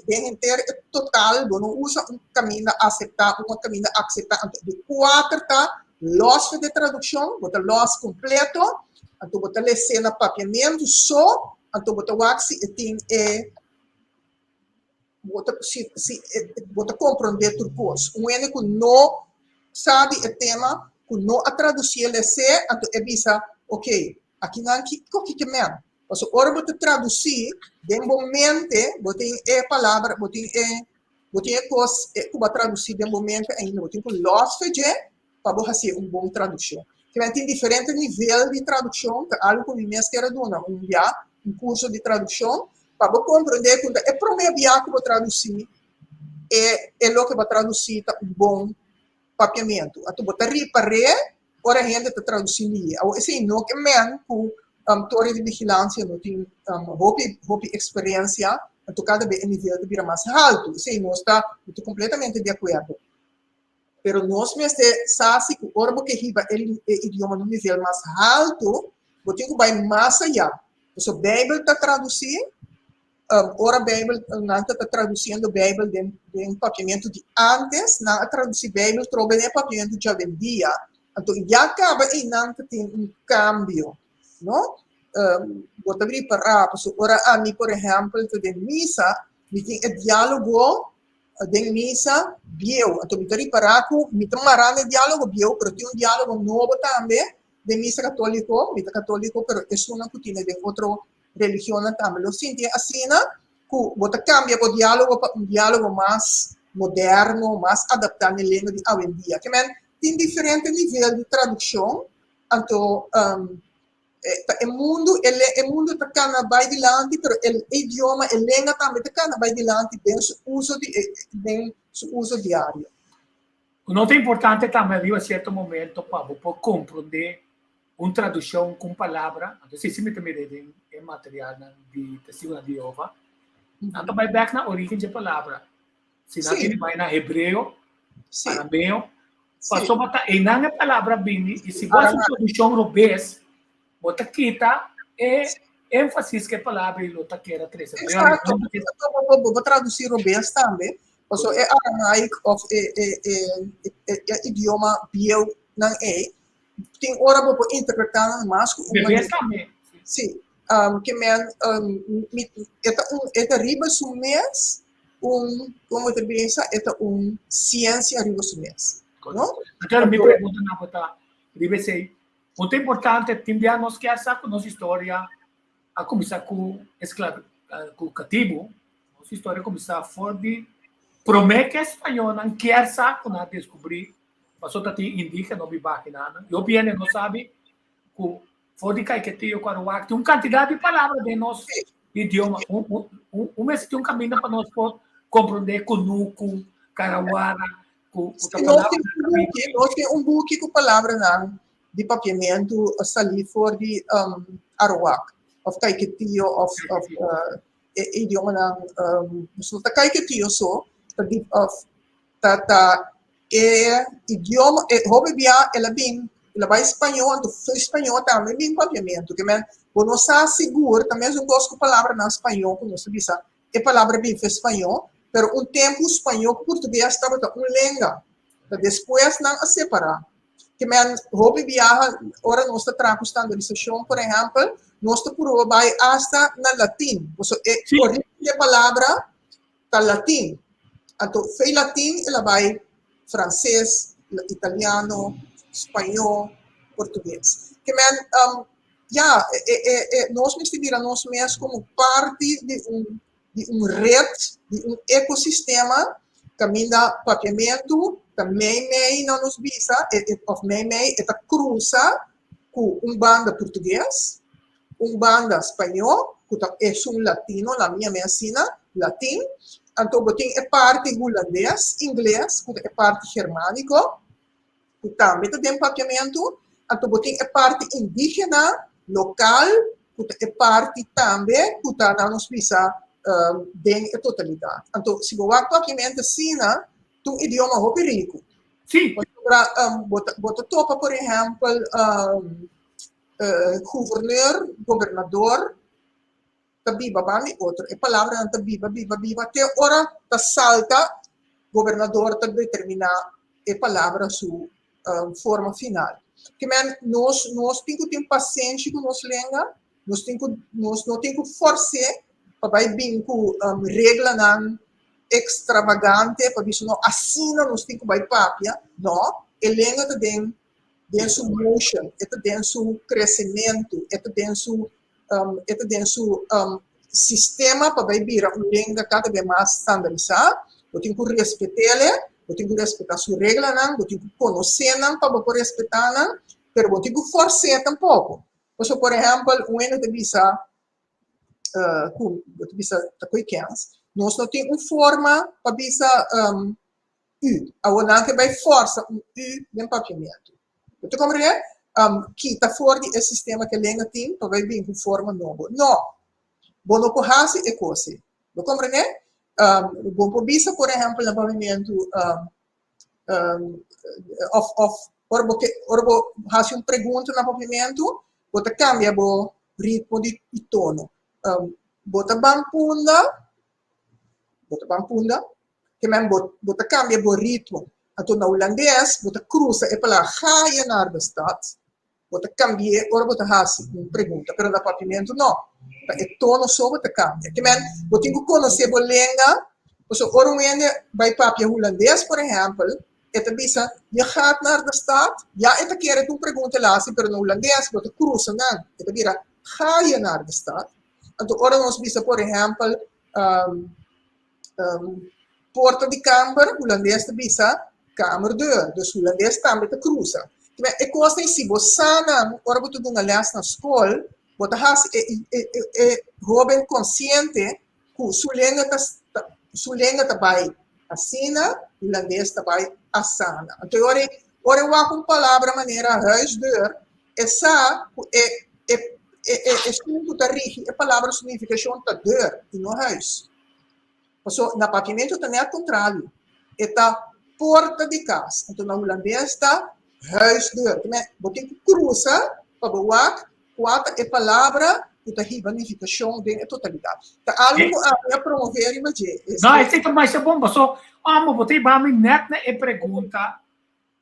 S3: den henter e total bo no usa un kaminda aseptá, un kaminda akseptá. Anto e di kuater ta lòs for di e tradukshon, bo ta lòs kompleto, anto bo ta les'é na papiamentu so, anto bo ta wak si e tin e. Bo ta si si bo ta komprondé tur kos. Un hende ku no sa di e tema, ku no a tradusí el esé, anto e bisa, ok, akinan kiko ki ke men? Pasobra ora bo ta tradusí, den bo mente bo tin e palabra, bo tin e bo tin e kos ku bo a tradusí den bo mente ainda, bo tin ku lòs fe dje pa bo hasié un bon tradukshon. Kimen tin diferente nivel di tradukshon, ta algu ku mi mes kier a duna un bia, un kurso di tradukshon, pa bo komprendé ku ta e promé bia ku bo tradusí e e loke bo a tradusí ta un bon papiamentu. Anto bo ta ripar'é ora hende ta tradusí lié. Awor esei no ke men ku Toren di Vigilansia no tin hopi hopi eksperensia, anto kada be e nivel ta bira mas haltu. Esei nos ta kompletamente di akuerdo. Pero nos mester sa si ku ora bo ke hiba e e idioma na un nivel mas haltu, bo tin ku bai mas ayá. Pasobra Beibel ta tradusí, ora Beibel, nan ta tradusiendo Beibel den den papiamentu di ántes, nan a tradusí Beibel trobe den e papiamentu djawendia. Anto ya kaba einan ta tin un kambio, no? Bo ta ripará, pasobra ora ami por ehèmpel ta den misa, mi tin e diálogo den misa bieu. Anto mi ta ripará ku mi ta mará na e diálogo bieu, pero tin un diálogo nobo tambe den misa katóliko. Mi ta katóliko, pero esunnan ku tine den otro religionnan tambe lo sinti asina, ku bo ta kambia bo diálogo pa un diálogo mas moderno, mas adaptá na e lenga di awendia. Ke men tin diferente nivel di tradukshon, anto Ta e mundu, e le, e mundu ta kana bai dilanti, pero e idioma, e lenga tambe ta kana bai dilanti den su uso di e, den su uso diario.
S2: No ta importante tambe riba cierto momento pa bo por comprende un traduccion cu un palabra, anto esei si mi ta mira den e materialnan di Testigonan di Jehova, nan ta bai bek na origen dje palabra. Si nan tin di bai na hebreo, arameo, pasobra ta einan e palabra bini i si bo hasi un traduccion robes, bo ta kita e énfasis ku e palabra i lo ta keda trese.
S3: Exacto, bo por traduci robes tambe, pasobra e aramaic of e e idioma bieu nan ei, tin ora bo por interpreta nan mas ku un
S2: manera. Tambe.
S3: Si, ke men, e ta un, e ta riba su mes. un, kon bo ta bisa, e ta un siensia riba su mes, no?
S2: Anto mi pregunta na bo ta riba esei, un ta importante tin bia nos kier sa ku nos historia a kuminsá ku esklav ku katibu, nos historia a kuminsá for di promé ku e spañolnan kier sa ku nan a deskubrí pasobra ta tin indígena biba akinan. Yo biene no sabi ku for di Caiquetio ku Aruac tin un kantidat di palabra den nos idioma. Un mester tin un kaminda pa nos por komprondé kunuku, karawara, ku ta
S3: palabra. Nos tin un buki ku palabranan di papiamentu a salí for di Aruac òf Caiquetio òf e idiomanan, no ta Caiquetio so, ta di òf ta ta e idioma e hopi bia el a bin el a bai spañó anto for spañó tambe bin papiamentu ke men bo no sa sigur ta mesun kos ku palabranan spañó ku nos ta bisa e palabra bin for spañó pero un tempu spañó ku portugues tabata un lenga ta despues nan a separá ke men hopi biaha ora nos ta traha ku standarisashon por ehèmpel nos ta purba bai asta na latin pasobra e origen di e palabra ta latin. Anto fei latin el a bai franses, italiano, spañó, portugues. Ke men, ya, e, e, e, nos mester mira nos mes komo parti di un, di un red, di un ekosistema kaminda papiamentu ta mei mei na nos bisa, e, e, òf mei mei, e ta krusa ku un banda portugues, un banda spañó, ku ta esun latino, la mi yam'é asina, latin, anto bo tin e parti hulandes, ingles, ku ta e parti germániko, ku tambe ta den papiamentu, anto bo tin e parti indígena, lokal, ku ta e parti tambe ku ta nan nos bisa den e totalidat. Anto si bo wak papiamentu asina, ta un idioma hopi riku. Pasobra bo ta topa por ehèmpel Guverneur, gobernador, ta biba ban di otro. E palabranan ta biba, biba, biba te ora ta salta, gobernador ta determiná e palabra su forma final. Ke men nos nos tin ku tin pasenshi ku nos lenga, nos tin ku nos no tin ku fors'é pa bai bin ku reglanan ekstravagante pa bisa no asina nos tin ku bai papia, no, e lenga ta den den su motion, e ta den su kresementu, e ta den su e ta den su sistema pa bai bira un lenga kada bes mas standarisá. Bo tin ku respet'é, bo tin ku respetá su reglanan, bo tin ku konosé nan pa bo por respetá nan, pero bo tin ku fors'é tampoko. Pasobra por ehèmpel un hende ta bisa ku bo ta bisa ta koe kens, nos no tin un forma pa bisa u. Awor nan ke bai forsa un u den papiamentu. Bo ta komprendé? Kita for di e sistema ke lenga tin pa bai bin ku forma nobo. No! Bo no por hasi e kos ei. Bo komprendé? Bo por bisa por ehèmpel na papiamentu òf òf ora bo ke ora bo hasi un pregunta na papiamentu bo ta kambia bo ritmo di tono. Bo ta ban punda, bo ta ban punda. Ke men bo bo ta kambia bo ritmo. Anto na hulandes bo ta krusa e palabra ga je naar de stad, bo ta kambi'é ora bo ta hasi un pregunta, pero na papiamentu no, ta e tono so bo ta kambia. Ke men bo tin ku konosé bo lenga, pasobra ora un hende bai papia hulandes, por ehèmpel, e ta bisa je gaat naar de stad, ya e ta kere ta un pregunta el hasi, pero na hulandes bo ta krusa nan, e ta bira ga je naar de stad. Anto ora nos bisa, por ehèmpel, Porta di kamber, hulandes ta bisa kamerdeur, dus hulandes tambe ta krusa. E kos ei si bo sa nan ora bo ta duna lès na skol, bo ta hasi e e hoben konsiente ku su lenga ta su lenga ta bai asina, hulandes ta bai asana. Anto e ora ei, ora e wak un palabra manera huisdeur, e sa ku e e e esun ku ta rigi e palabra su nifikashon ta deur i no huis. Paso na papiamentu ta net kontrario, e ta porta di kas, anto na hulandes ta huisdeur. Bo tin ku krusa pa bo wak kua ta e palabra ku ta hiba nifikashon den e totalidat. Ta algu ku ami a promové riba dje.
S2: No, esei ta masha bon, paso amo bo ta hiba mi net na e pregunta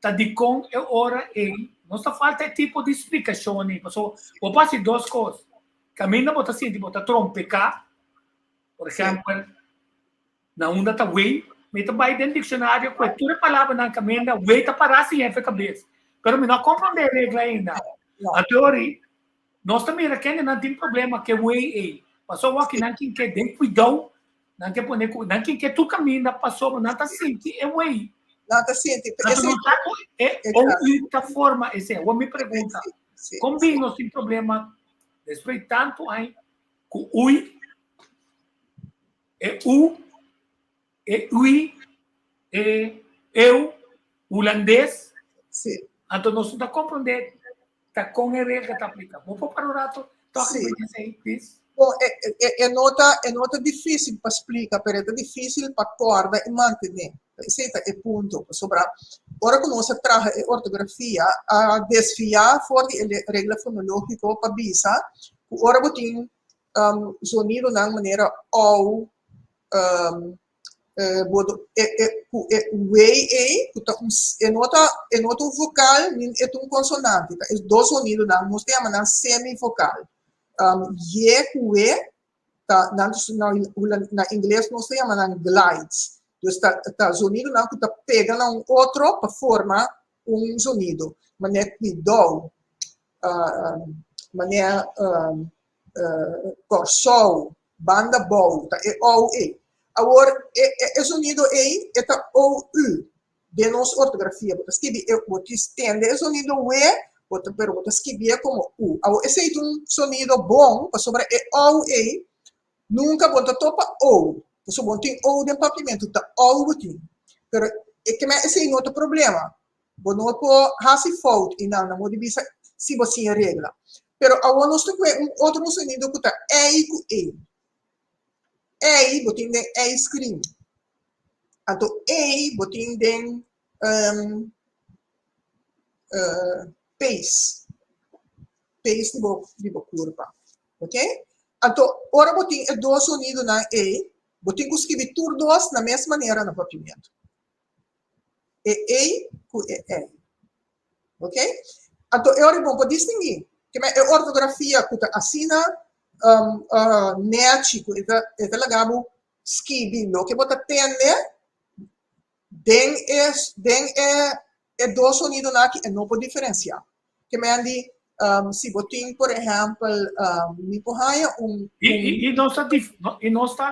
S2: ta dikon e ora ei nos ta falta e tipo di splikashon ei, paso bo por hasi dos kos, kaminda bo ta sinti bo ta trompeká. Por ejemplo, Na unda ta wei, mi ta bai den diccionario cu e tur e palabranan caminda wei ta para sin hefe cabes. Pero mi no a comprende e regla ainda. Anto ori, nos ta mira kendenan tin problema cu e wei ei. Pasobra awor nan tin ke den cuidou, nan ke pone cu, nan tin ke tur caminda pasobra nan ta sinti e wei.
S3: Nan ta sinti.
S2: Anto no sa cu e OU ta forma esei. Awor mi pregunta, con bin nos tin problema despues di tanto aña cu ui? E u, e ui, e eu, hulandes.
S3: Sí.
S2: Anto nos no ta komprondé ta kon e regla ta apliká. Bo por para un rato toka
S3: Sí.
S2: riba esei, please?
S3: Bon, e, e, e no ta, e no ta difísil pa splika, pero e ta difísil pa kòrda i mantené. Esei ta e punto. Pasobra ora ku nos a traha e ortografia, a desviá for di e regla fonológiko pa bisa ku ora bo tin um, zonidonan manera ou, um, eh, bodo, e, e, ku e wei ei, ku ta un, e no ta, e no ta un vokal, ni e ta un konsonante, ta e dos zonidonan, nos ta yama nan semivokal. Um, ye ku we, ta, nan ta, na, na ingles nos ta yama nan glides. Dus ta, ta zonidonan ku ta pega na un otro pa forma un zonido. Manera kuidou, manera Kòrsou, banda bou, ta e ou ei. Awor, e e zonido ei, e ta ou u den nos ortografia. Bo ta skibi e, bo ta tende e zonido we, bo ta, pero bo ta skibié komo u. Awor, esei ta un zonido bon, pasobra e ou ei, nunka bo no ta topa ou, pasobra bo no tin ou den papiamentu, ta ou bo tin. Pero e ke men esei no ta problema. Bo no por hasi fout i nan nan por di bisa si bo siña regla. Pero awor nos ta kue un otro sonido ku ta ei ku e. Ei bo tin den ijskrim. Anto ei bo tin den pees. Pees di bo di bo kurpa. Ok? Anto ora bo tin e dos sonidonan ei, bo tin ku skibi tur dos na mes manera na papiamentu. E ei ku e ei. Ok? Anto e ora bon por distinguí. Ke men e ortografia ku ta asina um, uh, nechi, ku e ta, e ta laga bo skibi loke bo ta tende den e, den e, e dos sonidonan aki e no por diferensiá. Ke men di, um, si bo tin, por ehèmpel, um, mi por haña un,
S2: I, i, i nos ta dif, no, i nos ta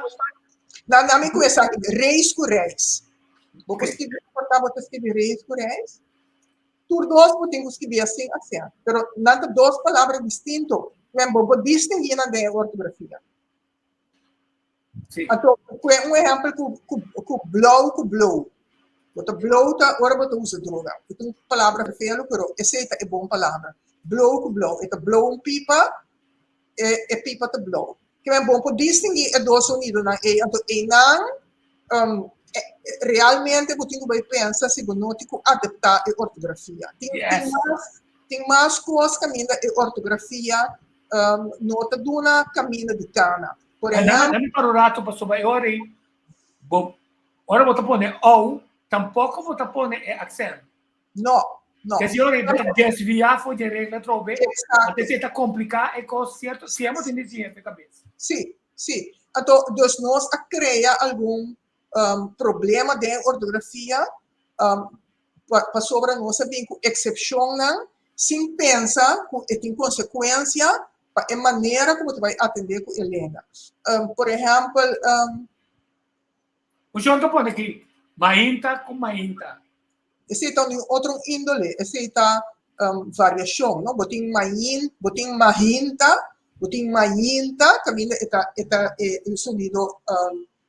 S3: Na, na mi ku esaki, reis ku reis. Bo por skibi, por ta bo ta skibi reis ku reis. Tur dos bo tin ku skibi sin aksent, pero nan ta dos palabra distinto. Men bo por distinguí nan den e ortografia.
S2: Sí.
S3: Anto, kue un ehèmpel ku, ku, ku blou ku blou. Bo ta blou ta ora bo ta usa droga. E ta un palabra feo, pero esei ta e bon palabra. Blou ku blou. E ta blou un pipa, e, e pipa ta blou. Ke men bon por distinguí e dos sonidonan ei. Anto einan, um, realmente bo tin ku bai pensa si bo no tin ku adaptá e ortografia. Tin, tin
S2: Yes.
S3: mas, tin mas kos kaminda e ortografia um, no ta duna kaminda di kana. Por
S2: Dame,
S3: ehèmpel,
S2: dame para un rato pasobra e ora ei bo ora bo ta pone ou tampoko bo ta pone e aksent.
S3: no, no.
S2: Ke si ora ei bo ta desviá for di e regla atrobe,
S3: Exacto.
S2: anto esei ta kompliká e kos, sierto? Siempre bo tin di siña e kabes.
S3: Sí, sí. Anto, dus nos a krea algun um, problema den ortografia um, pasobra nos a bin ku eksepshonnan sin pensa ku e tin konsekuensia pa e manera ku bo ta bai atendé ku e lenga. Por ehèmpel,
S2: Fushon ta pone aki, mainta ku mainta.
S3: Esei ta un otro índole, esei ta variashon, no? Bo tin main, bo tin mahinta, bo tin mainta, kaminda e ta e ta e sonido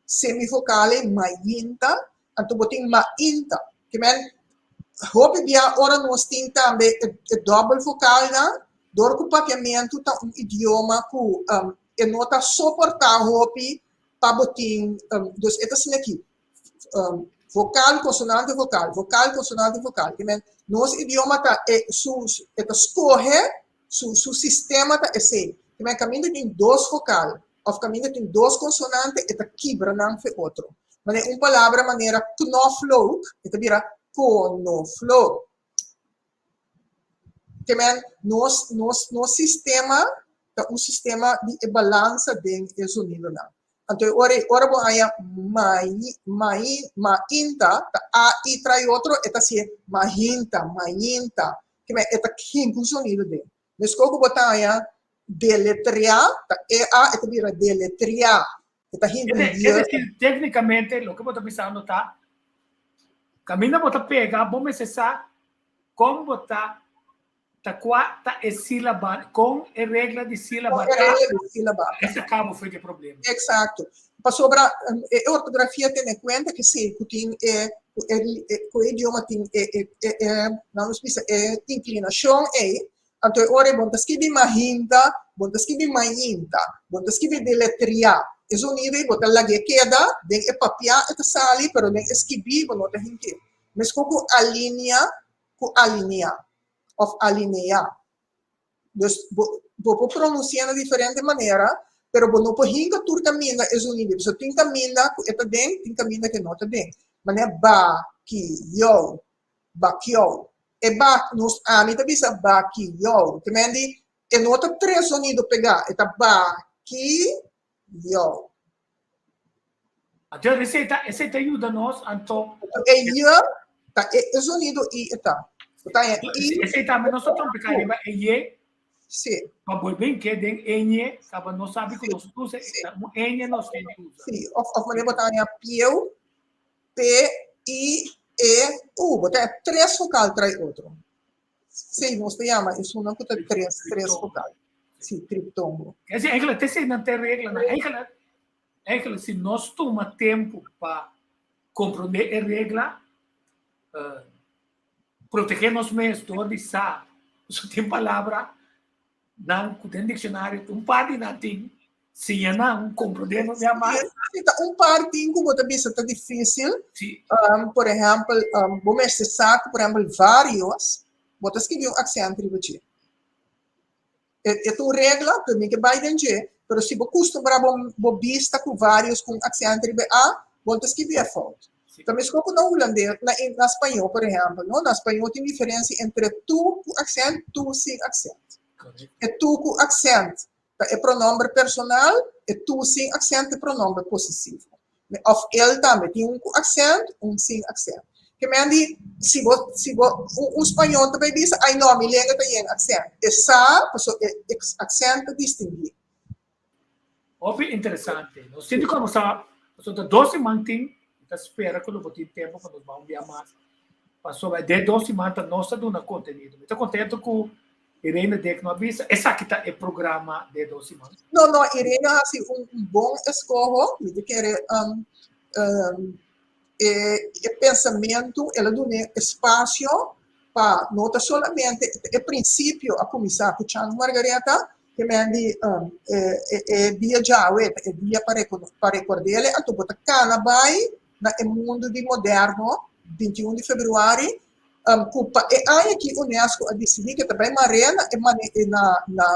S3: semivokal ei, mainta, anto bo tin mainta. Ke men, hopi bia ora nos tin tambe e dòbel vokalnan, dor ku papiamentu ta un idioma ku e no ta soportá hopi pa bo tin, dus e ta asina aki, vokal, konsonante, vokal, vokal, konsonante, vokal. Ke men, nos idioma ta e su e ta skohe su su sistema ta esei. Ke men kaminda tin dos vokal òf kaminda tin dos konsonante e ta kibra nan fe otro. Manera un palabra manera knoflook e ta bira konoflook. Ke men nos nos nos sistema ta un sistema di e balansa den e zonidonan. Anto e ora ora bo haña mai mai mainta ta a i trai otro e ta hasié mahinta mainta kimen e ta hinku un sonido den. Meskos ku bo ta haña deletreá ta e a e ta bira deletreá e ta hinku un
S2: Es decir, técnicamente loke bo ta bisando ta kaminda bo ta pega bo mester sa kon bo ta Ta kua ta e sílaba, kon e regla di sílaba
S3: ta? Kon e regla di sílaba
S2: ta. Esei kabo for di e problema.
S3: Eksakto. Pasobra e ortografia tene kuenta ke si ku tin e ku e ku e idioma tin e e e e nan nos bisa e inklinashon ei, anto e ora ei bo no ta skibi mahinta, bo no ta skibi mainta, bo no ta skibi deletreá. E zonido ei bo ta lag'é keda den e papiá e ta sali pero den e skibí bo no ta hink'é. Meskos ku alinea ku alineá òf alineá. Dus bo bo por pronunsiá na diferente manera, pero bo no por hinka tur kaminda e zonido. Pasobra tin kaminda ku e ta den, tin kaminda ku e no ta den. Manera ba, ki, you, bakiou. E ba, nos, ami ta bisa ba, ki, you. Te men di e no ta tres zonido pegá, e ta ba, ki, you.
S2: Anto esei ta esei ta yuda nos anto.
S3: E y ta e e zonido i e ta. Bo ta haña i.
S2: Esei tambe nos ta trompiká riba e ye.
S3: Sí.
S2: Pa bolbe en ke den eñe kaba nos sabi ku nos usa un eñe nos tin di usa.
S3: Sí, òf òf manera bo ta haña pieu, p i e u. Bo ta haña tres vokal trai otro. Sí, nos ta yama esunnan ku ta tres tres vokal. Sí, triptongo.
S2: Esei eigenlijk te eseinan ta e reglanan. Eigenlijk Eigenlijk si nos tuma tempu pa komprondé e regla, protegé nos mes dor di sa pasobra tin palabra nan ku den dikshonario un par di nan tin, siña nan komprondé nos ya mas.
S3: Si ta un par tin ku bo ta bisa ta difísil, por ehèmpel bo mester sa ku por ehèmpel vários bo ta skibi un aksènt riba dje. E ta un regla, pero mi ke bai den dje, pero si bo kustumbrá bo bo bista ku vários ku un aksènt riba e a, bo no ta skibi e fout. Ta meskos ku na hulandes, na na spañó por ehèmpel, no? Na spañó tin diferensia entre tu ku aksènt, tu sin aksènt. E tu ku aksènt ta e pronòmber personal, e tu sin aksènt ta e pronòmber posesivo. Òf el tambe tin un ku aksènt, un sin aksènt. Ke men di, si bo, si bo, un, un spañó ta bai bisa, ai no, mi lenga ta yen aksènt. E sa, paso e aksènt ta distinguí.
S2: Hopi interesante. Nos tin di kombersá, pasobra ta dos siman tin, mi ta spera ku lo bo tin tempu pa nos bai un bia mas, pasobra den dos siman ta nos ta duna kontenido. Mi ta kontento ku Irene Dek no a bisa, esaki ta e programa de dos siman.
S3: No, no, Irene a hasi un bon eskoho, mi ta kere um, um, e, e pensamentu, el a duna espasio pa no ta solamente e prinsipio a kuminsá ku Chan Margaretha, ke men di um, e, e, e dia djawe ta e dia pa pa rekord'é, anto bo ta kana bai na e mundu di moderno, 21 di februari, ku pa e aña aki UNESCO a disidí ke ta bai mar'é na e mane na na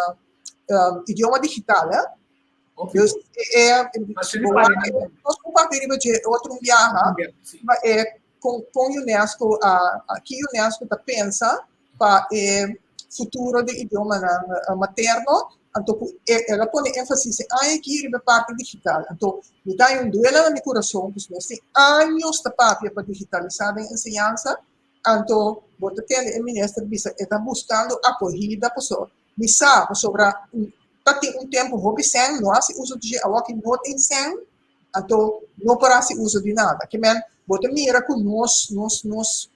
S3: idioma digital eh. Dus e nos por papia riba dje otro un biaha ma e kon kon UNESCO a ki UNESCO ta pensa pa e futuro di idiomanan materno anto ku el a pone énfasis e aña aki riba e parti digital anto mi ta haña un duela na mi kurason pasobra nos tin años ta papia pa digitalisá den enseñansa anto bo ta tende e minister bisa e ta buskando akohida pasobra mi sa pasobra ta tin un tempu hopi sèn no hasi uso di dje awor ki no tin sèn anto no por hasi uso di nada ke men bo ta mira ku nos nos nos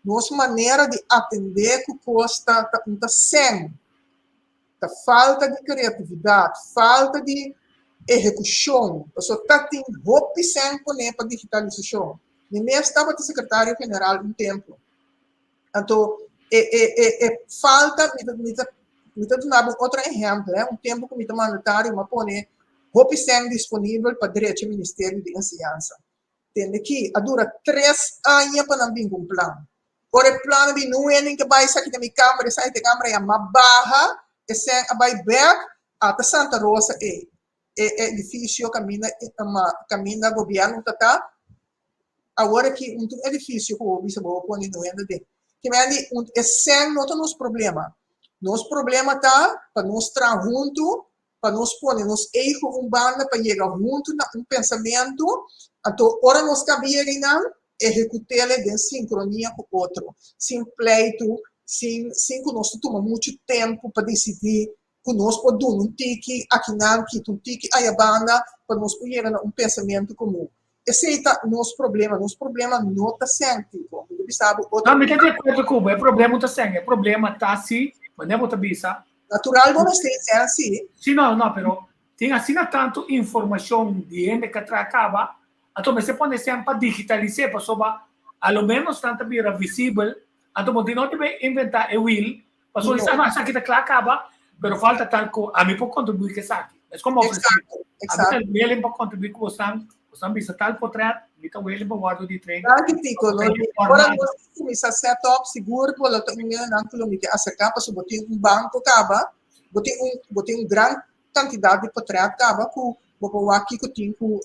S3: Nos manera di atendé ku kos ta ta un ta sèn, ta falta di kreatividat, falta di ehekushon, pasobra ta tin hopi sèn poné pa digitalisashon. Mi mes tabata sekretario general un tempu. Anto e e e e falta, mi ta mi ta mi ta duna bo un otro ehèmpel, un tempu ku mi ta mandatario mi a pone hopi sèn disponibel pa drecha Ministerio di Enseñansa. Tende ki a dura tres aña pa nan bin ku un plan. Ora e plan a bin, nun hende ke bai esaki ta mi kamber, esaki ta e kamber ei a ma baha, e sèn a bai bèk, ata Santa Rosa ei, e edifisio kaminda kaminda gobièrnu ta ta, awor aki un tur edifisio ku bo bisa bo por pone nun hende aden. Kimen di e sèn no ta nos problema. Nos problema ta pa nos traha huntu. pa nos pone nos ego un banda pa yega huntu na un pensamentu, anto ora nos kaba yega einan, ehekut'el den sinkronia ku otro, sin pleitu, sin sin ku nos ta tuma muchu tempu pa disidí ku nos por duna un tiki akinan, kita un tiki aya banda pa nos por yega na un pensamentu komun. Esei ta nos problema. Nos problema no ta sèn, Tico. Mi ta bisa bo otro.
S2: No, mi ta di akuerdo ku bo. E problema no ta sèn. E problema ta si, manera bo ta bisa.
S3: Natural bo mester sèn si.
S2: Si, no, no, pero tin asina tantu informashon di hende ku a traha kaba, anto mester pone sèn pa digitalis'é pasobra a lo ménos nan ta bira visibel, anto bo no debe inventá e wiel pasobra no, esaki ta kla kaba, pero falta tal ku ami por kontribuí ku esaki. Es komo ofresé.
S3: Exacto,
S2: Ami ta willing pa kontribuí ku bosan, bosan bisa tal potret, mi ta willing pa wòrdu di train.
S3: Danki Tico, no, ora nos kuminsá set up, sigur bo lo ta un hende nan ku lo mi ke aserká pasobra bo tin un banko kaba, bo tin un bo tin un gran kantidat di potret kaba ku bo por wak kiko tin ku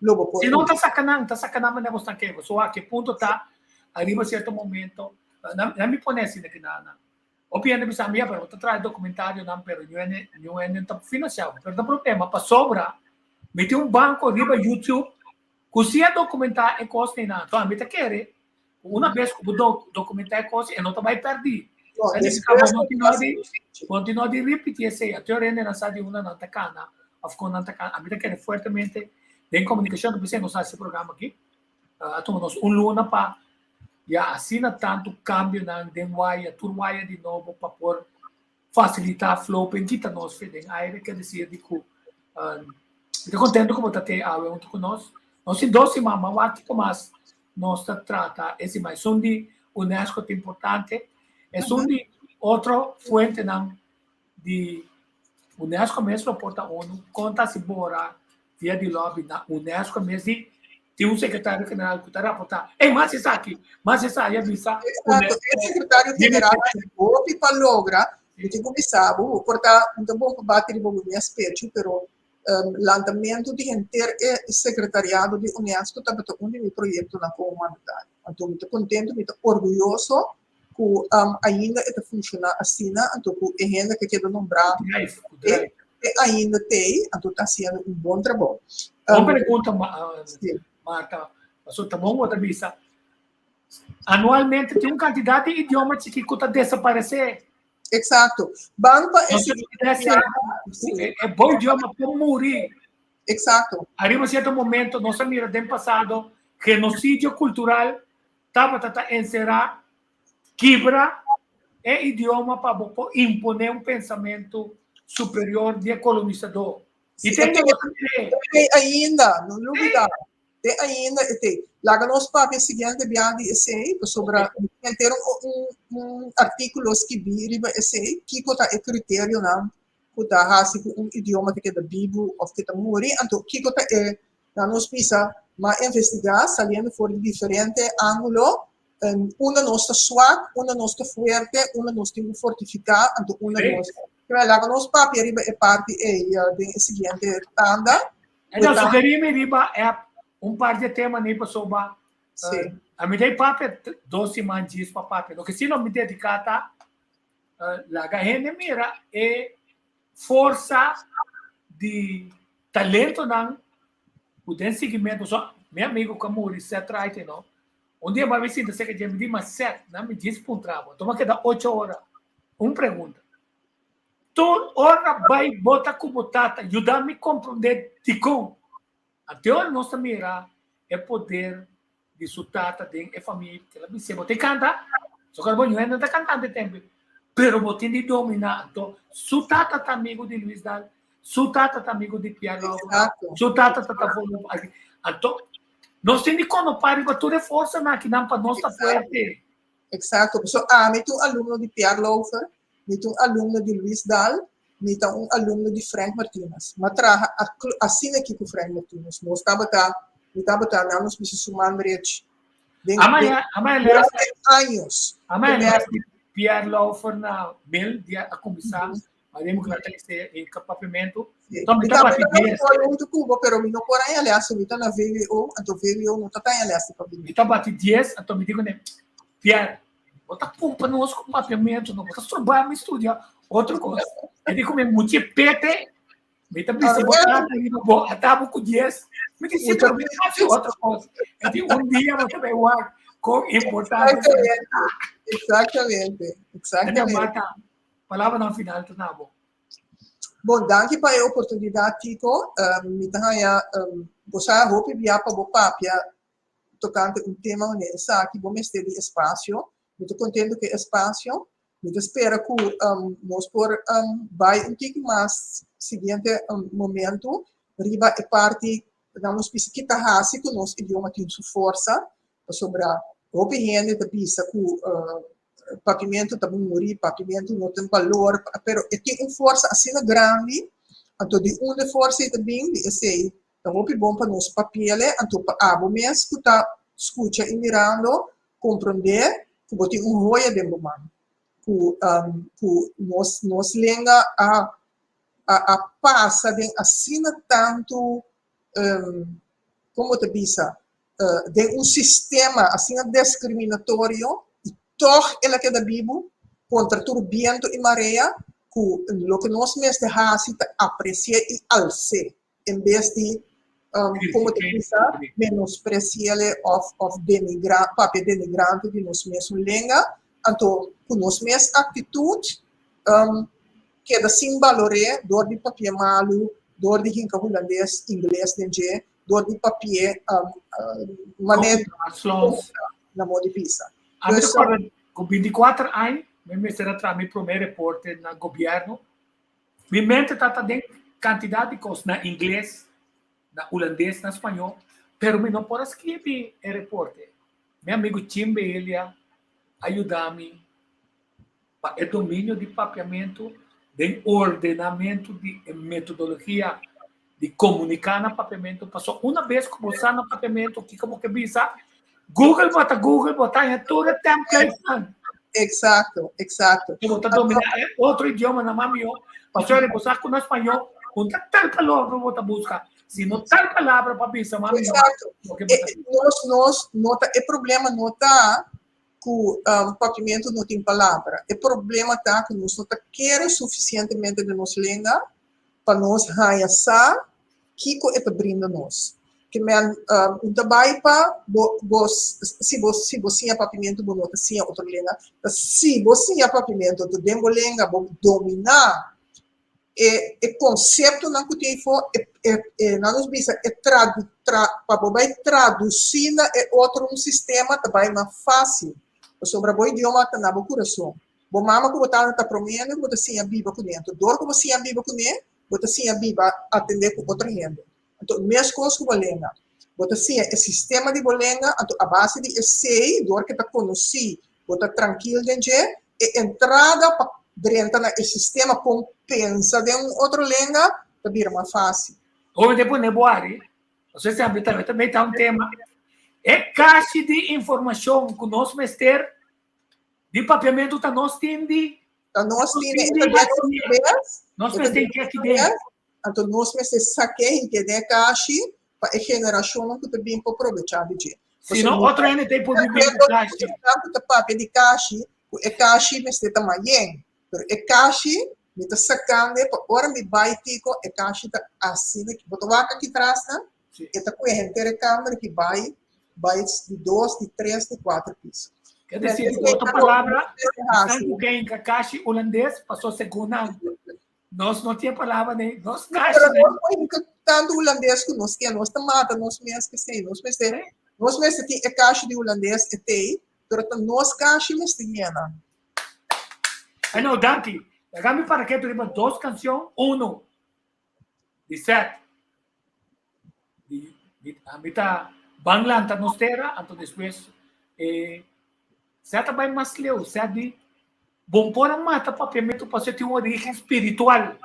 S3: lo bo por.
S2: Si no ta saka nan, ta saka nan manera bosan ke, so aki e punto ta ariba sierto momento Nan mi pone asina ki nan nan. Hopi hende bisa mi, ya, pero bo ta traha e dokumentarionan, pero ñu hende, ñu hende no ta finansiá bo. Pero ta problema pasobra mi tin un banko riba YouTube ku si a dokumentá e kos einan. Anto ami ta kere ku una bes ku bo dokumentá e kos e no ta bai pèrdí.
S3: No,
S2: Ta nifiká bo
S3: despues
S2: no tin nada di, bo no tin nada di ripití esei. Anto e hendenan sa di unda nan ta kana òf kon nan ta kana. Ami ta kere fuertemente den komunikashon, ta p'esei nos a hasi e programa aki. A tuma nos un luna pa ya asina tantu kambionan den waya, tur waya di nobo pa por fasilitá flow pa kita nos fe den aire. Ke desir di ku mi ta kontento ku bo ta te awe huntu ku nos. Nos tin dos siman, ma wak kiko mas nos ta trata e siman. Esun di UNESCO ta importante, esun di otro fuentenan di UNESCO mes lo por ta unu, kon ta hasi bora via di lobby na UNESCO mes di tin un sekretario general ku ta raportá, ey mas esaki, mas esaki a bisa.
S3: Exacto, e sekretario general a hopi pa logra, mi tin ku bisa bo, bo por ta, no ta bon pa bati riba bo mes pechu, pero lantamentu di henter e sekretariado di UNESCO tabata un di mi proyektonan komo mandatario. Anto mi ta kontentu, mi ta orguyoso ku ainda e ta funshoná asina, anto ku e hende ku keda nombrá e ainda t'ei, anto ta hasiendo un bon trabou.
S2: Bon pregunta, Marta. Pasobra ta bon bo ta bisa. Anualmente tin un kantidat di idioma chikí ku ta desaparesé.
S3: Eksakto. Ban pa
S2: e E bon idioma por muri.
S3: Eksakto.
S2: Ariba sierto momento nos a mira den pasado genosidio kultural tabata ta enserá kibra e idioma pa bo por imponé un pensamentu superior di e kolonisadó. I te ainda bo ta mir'é.
S3: Te ainda, no lubidá. Te ainda e te. Laga nos papia siguiente bia di esei, pasobra mi tin henter un un artíkulo skibí riba esei, kiko ta e kriterionan ku ta hasi ku un idioma ta keda bibu òf ke ta muri, anto kiko ta e Na nos bisa, m'a investigá saliendo for di diferente ángulo, unda nos ta swak, unda nos ta fuerte, unda nos tin ku fortifiká, anto unda nos. Kibera, laga nos papia riba e parti ei den e siguiente tanda.
S2: Enton, sugerí mi riba app un par di e temanan pasobra ami ta papia dos siman djis pa papia. Loke si lo mi dediká ta laga hende mira e forsa di talentonan ku den siguimentu so mi amigu ku a muri Seth Wright no un dia mi sinta serka dje mi di ma Seth nan mi djis puntra bo anto mi a keda ocho ora un pregunta tur ora bai bo ta ku bo tata yuda mi komprende dikon Ante ora nos ta mira e poder di su tata den e famia, el a bis'é, Bo tin kanta? So kor bo ñuhé no ta kantante tempu, pero bo tin di dominá. Anto, su tata ta amigu di Luis Daal, su tata ta amigu di Pierre Lauffer, su tata ta ta forma parti. Anto, nos tin di konopá riba tur e forsanan akinan pa nos ta fuerte.
S3: Exacto. Pasobra ami ta un alumno di Pierre Lauffer, mi ta un alumno di Luis Daal, mi ta un alumno di Frank Martinez. Mi a traha asina aki ku Frank Martinez. Nos tabata, mi tabata nan nos bisa su man drechi. Den, den, durante años.
S2: Ama e les di Pierre Lauffer na mil dia a kuminsá, ma den ku ta lese e papiamentu.
S3: Enton mi ta bati dies. Mi ta Cuba, pero mi no por haña les, mi ta na VWO, anto VWO no ta ta haña les di papiamentu.
S2: Mi ta bati dies, anto mi di kuné, Pierre, bo ta kumpa nos ku papiamentu, no bo ta stroba mi studia otro kos. E di ku mi, mucha pete. Mi ta bisa bo tata riba bo atabo ku dies. Mi di si, pero mi ta hasi otro kos. E di un dia bo ta bai wak kon importante.
S3: Exactamente, exactamente.
S2: Marta, palabranan final ta na bo.
S3: Bon, danki pa e oportunidat, Tico. Mi ta haña bo sa hopi bia pa bo papia tokante un tema manera esaki, bo mester di espasio. Mi ta kontento ku e espasio. Mi ta spera ku nos por bai un tiki mas siguiente momento riba e parti nan nos bisa ki ta hasi ku nos idioma tin su forsa, pasobra hopi hende ta bisa ku papiamentu ta muri, papiamentu no tin balor, pero e tin un forsa asina grandi, anto di unda e forsa ei ta bin? Di esei ta hopi bon pa nos papi'el, anto pa abo mes ku ta skucha i mirando komprondé ku bo tin un hoya den bo man, ku ku nos nos lenga a a a pasa den asina tantu kon bo ta bisa den un sistema asina deskriminatorio i tòg el a keda bibu kontra tur bientu i marea ku loke nos mester hasi ta apresi'é i als'é en bes di kon bo ta bisa menospresi'é òf òf denigrá papia denigrante di nos mesun lenga anto ku nos mes aktitut keda sin balor'é dor di papia malu dor di hinka hulandes ingles den dje dor di papi'é manera na modo di bisa.
S2: A mi recorda cu 24 aña mi mester a traha mi prome reporte na gobierno. Mi mente tata den cantidad di cos na ingles, na hulandes, na spañol, pero mi no por a scribi e reporte. Mi amigo Chimbe Elia a yuda mi pa e dominio di papiamentu den ordenamentu di e metodologia di komuniká na papiamentu. Pasobra una bes ku bo sa na papiamentu kiko bo ke bisa, Google bo ta Google, bo ta haña tur e templatesnan.
S3: Eksakto, eksakto.
S2: Bo ta dominá e otro idioma nan mas mihó. Pasobra bo sa ku na spañó un ta tal palabra bo ta buska, sino tal palabra pa bisa mas mihó.
S3: Eksakto. Nos, nos no ta, e problema no ta ku papiamentu no tin palabra. E problema ta ku nos no ta kere sufisientemente den nos lenga pa nos haña sa kiko e ta brinda nos. Ke men un ta bai pa bo bo si bo si bo siña papiamentu bo no ta siña otro lenga. Ta si bo siña papiamentu anto den bo lenga bo dominá e e konseptonan ku tin afó e e e nan nos bisa e tradu tra pa bo bai tradusí na e otro un sistema ta bai mas fásil pasobra bo idioma ta na bo kurason. Bo mama ku bo tata ta promé hende ku bo ta siña biba kuné anto dor ku bo siña biba kuné bo ta siña biba atendé ku otro hende. Anto meskos ku bo lenga bo ta siña e sistema di bo lenga anto a base di esei dor ke ta konosí bo ta trankil den dje E entrada pa drenta na e sistema kon pensa den un otro lenga ta bira mas fásil.
S2: Hopi te pone bo ari, pasobra esaki tambe ta meta un tema. E kashi di informashon ku nos mester di papiamentu ta nos tin di.
S3: Ta nos tin di, e ta den nos kabes.
S2: Nos mester ke aki den.
S3: Anto nos mester sak'é i ke den e kashi pa e generashonnan ku ta bin por probechá di dje.
S2: Si no, otro hende ta por bibi ku kashi.
S3: Ku ta papia di kashi, ku e kashi mester ta mayen. Pero e kashi mi ta sakando pa ora mi bai tiko e kashi ta asina. Bo ta wak aki tras nan? E ta kue henter e kamber ki bai bai di dos, di tres, di kuater piso.
S2: Ke desir, ku otro palabra, esnan ku kenka kashi hulandes paso segun nan. Nos no tin palabra ne, nos
S3: kashi Pero nos no hinka tantu hulandes ku nos ke, nos ta mata nos mes p'esei. Nos mester, nos mester tin e kashi di hulandes e tei, pero ta nos kashi mester yena.
S2: Ai no, danki. Laga mi para ketu riba dos kanshon. Uno, di Seth. Di, di, mi ta Ban Lanta Nos Tera, anto despues e Seth a bai mas leu. Seth di, Bon por a mata papiamentu pasobra tin un origen spiritual.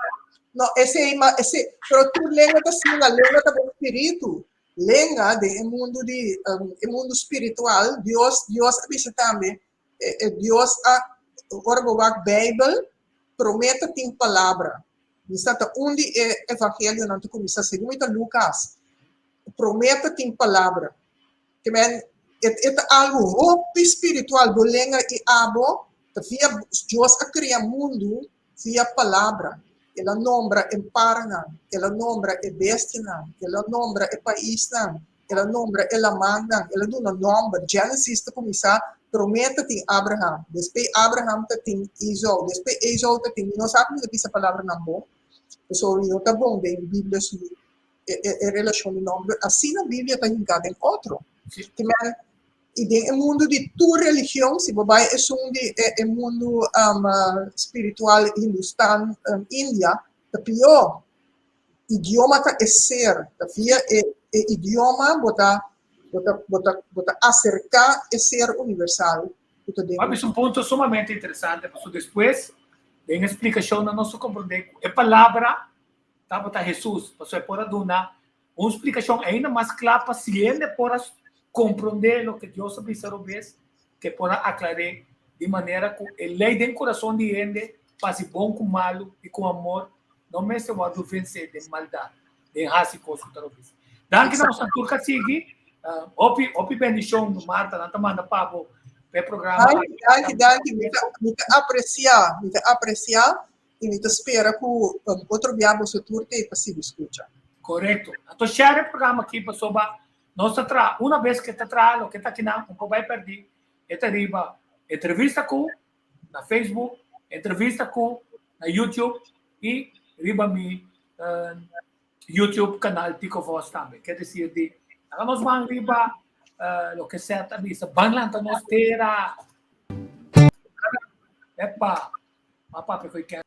S3: No, esei ma esei, pero tur lenga ta asina, lenga ta bo spiritu. Lenga den e mundu di e mundu spiritual, Dios Dios a bisa tambe, e Dios a ora bo wak Beibel, promé ta tin palabra. Mi sa ta un di e evangelionan ta kuminsá, segun mi ta Lukas, promé ta tin palabra. Ke men, e, e ta algu hopi spiritual, bo lenga i abo, ta via, Dios a krea mundu via palabra. El a nombra e paranan, el a nombra e bestianan, el a nombra e paisnan, el a nombra e lamannan, el a duna nòmber. Genesis ta kuminsá, promé ta tin Abraham, despues Abraham ta tin Esau, despues Esau ta tin, mi no sa ku mi ta bisa palabranan bon, pasobra mi no ta bon den Biblia su e relashon di nòmber, asina Biblia ta hinká den otro. Te men, i den e mundu di tur religion, si bo bai esun di e mundu spiritual Hindustan, India, ta pió. Idioma ta e ser, ta via e idioma bo ta bo ta bo ta bo ta aserká e ser universal ku ta den.
S2: Bo a bisa un punto sumamente interesante, pasobra despues den e splikashonnan nos ta komprondé ku e palabra tabata Hesus, pasobra e por a duna un splikashon ainda mas kla pa si hende por a komprondé loke Dios a bisa robes, ku e por a aklar'é di manera ku e lei den kurason di hende pa hasi bon ku malu i ku amor no mester wòrdu vensé den maldat, den hasi kos ku ta robes. Danki na boso tur ku a sigui. Hopi, hopi bendishon, Marta. Nan ta manda pa bo pa e programa.
S3: Danki, danki, danki. Mi ta apresiá, mi ta apresiá i mi ta spera ku otro bia boso tur ta ei pa sigui skucha.
S2: Korekto. Anto share e programa aki pasobra nos ta traha, una bes ke ta traha loke ta akinan un por bai pèrdí, e ta riba Entrevista Ku na Facebook, Entrevista Ku na YouTube i riba mi YouTube kanal Tico Vos tambe. Ke desir di laga nos ban riba loke Seth a bisa, ban lanta nos tera. Epa! Ma papia ku e kèr.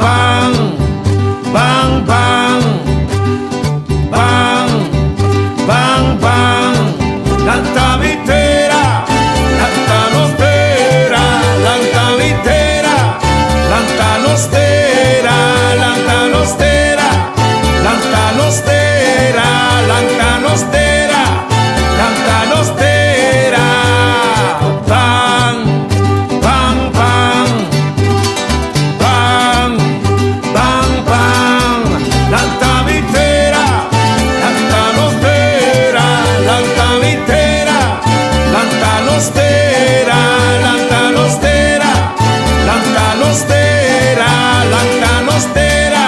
S1: Ban, ban, ban, ban, ban, ban. Lanta mi tera, lanta nos tera, lanta mi tera, lanta nos tera, lanta nos tera, lanta nos tera, lanta nos tera, lanta nos tera. Ban, ban, ban, ban, ban, ban. Lanta mi tera, lanta nos tera, lanta mi tera, lanta nos tera, lanta nos tera, lanta nos tera, lanta nos tera,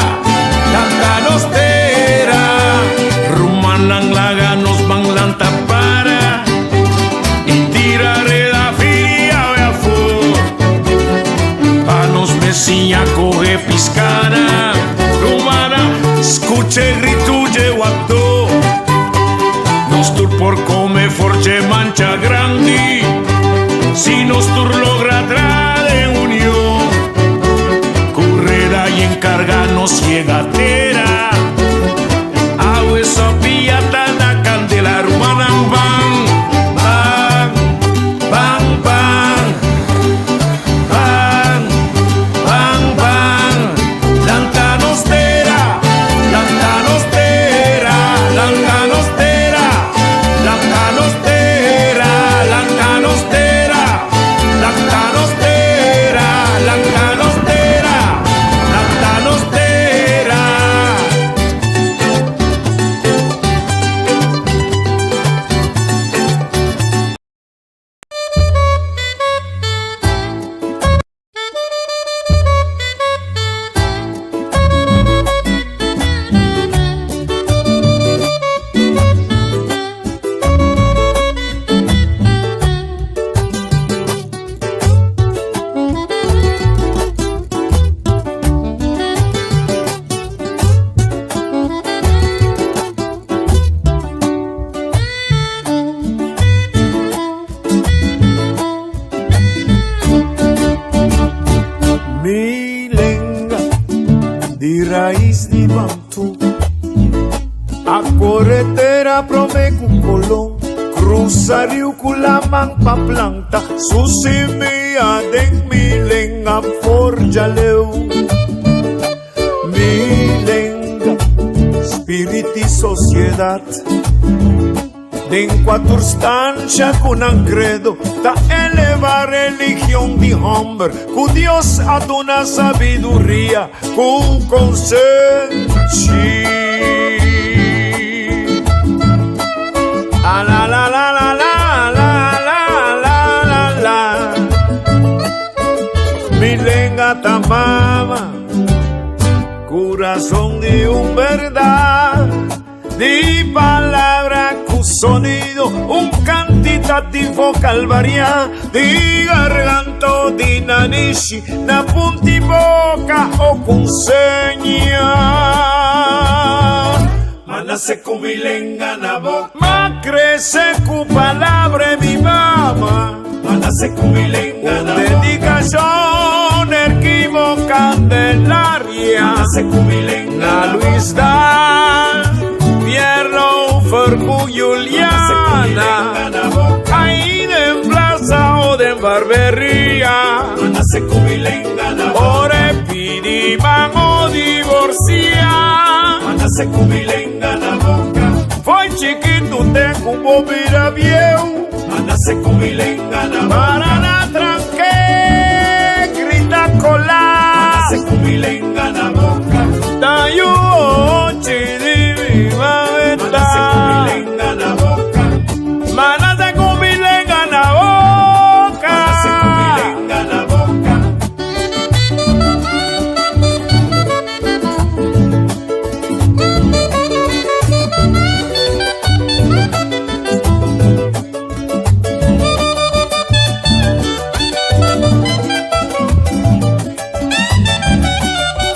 S1: lanta nos tera. Rumannan laga nos ban lanta para i tira reda firi awe afó pa nos mes siña kohe piskana. Rumannan skucha e gritu dje wató, nos tur por kome for dje mancha grandi si nos tur logra traha den union. Ku reda i enkarga nos yega tera. Awe sopia ta na kandela rumannan ban, ban, ban, ban, ban, ban, ban. Lanta nos tera, lanta nos tera, lanta. Di rais di Bantú A kore tera promé ku Kolon Krusa riu ku laman pa planta su simia den mi lenga forja leu. Mi lenga, spirit i sosiedat. Den kuater stansha ku nan kredo ta eleva religion di hòmber ku Dios a duna sabiduria ku konsenshi. A la la la la la la la la la la Mi lenga ta mama Kurason di un bèrdat Di palabra ku sonido, un kantitativo kalvariá Di garganto di nanishi, na punti boka o ku seña. Ma nase ku mi lenga na boka. Ma krese ku palabra e mi mama. Ma nase ku mi lenga na boka. Un dedikashon erkibo Candelaria. Ma nase ku mi lenga na boka. Na Luis Daal, Pierre Lofer ku Juliana. Ahí den plaza o den barberia. Ma nase ku mi lenga na boka. Ora e pidi man o divorcia. Ma nase ku mi lenga na boka. Foi chikitu te ku bo bira bieu. Ma nase ku mi lenga na boka. Para na tranke, grita kola. Ma nase ku mi lenga na boka. Ta yu ochi di mi mameta. Ma nase ku mi lenga na boka. Ma nase ku mi lenga na boka.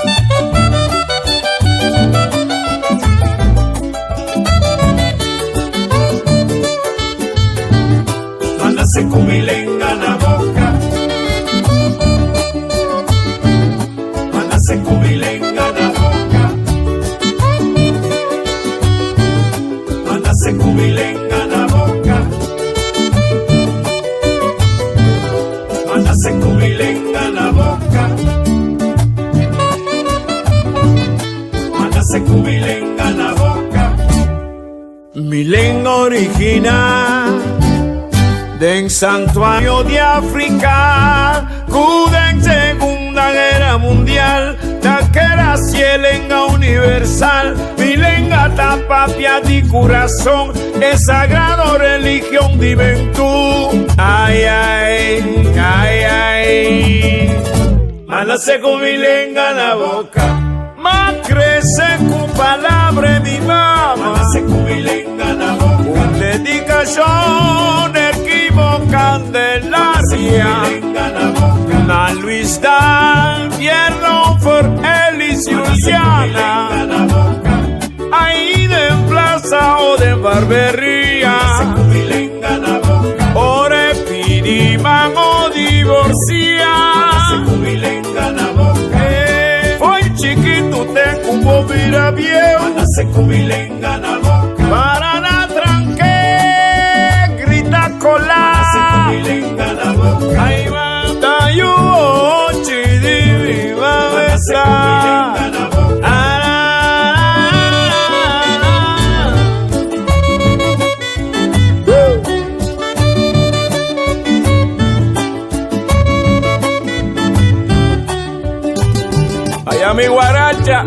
S1: Ma nase ku mi lenga na boka. Ma nase ku mi lenga na boka. Ma nase ku mi lenga na boka. Ma nase ku mi lenga na boka. Ma nase ku mi lenga na boka. Ma nase ku mi lenga na boka. Mi lenga original den santuario di Africa ku den Segunda Guera Mundial ta keda si e lenga universal. Mi lenga ta papia di kurason, e sagrado religion di Bentú. Ai ai, ai ai, ma nase ku mi lenga na boka. Ma krese ku palabra di mama. Ma nase ku mi lenga na boka. Un dedikashon erkibo Candelaria. Na Luis Dan, Pierno for Elis Juliana. Ahí den plaza o den barberia. Ora e pidi man o divorcia. Foi chikitu te ku bo bira bieu. Para na tranke grita kola. Ai va ta yu ochi di mi mameta. Allá mi guaracha.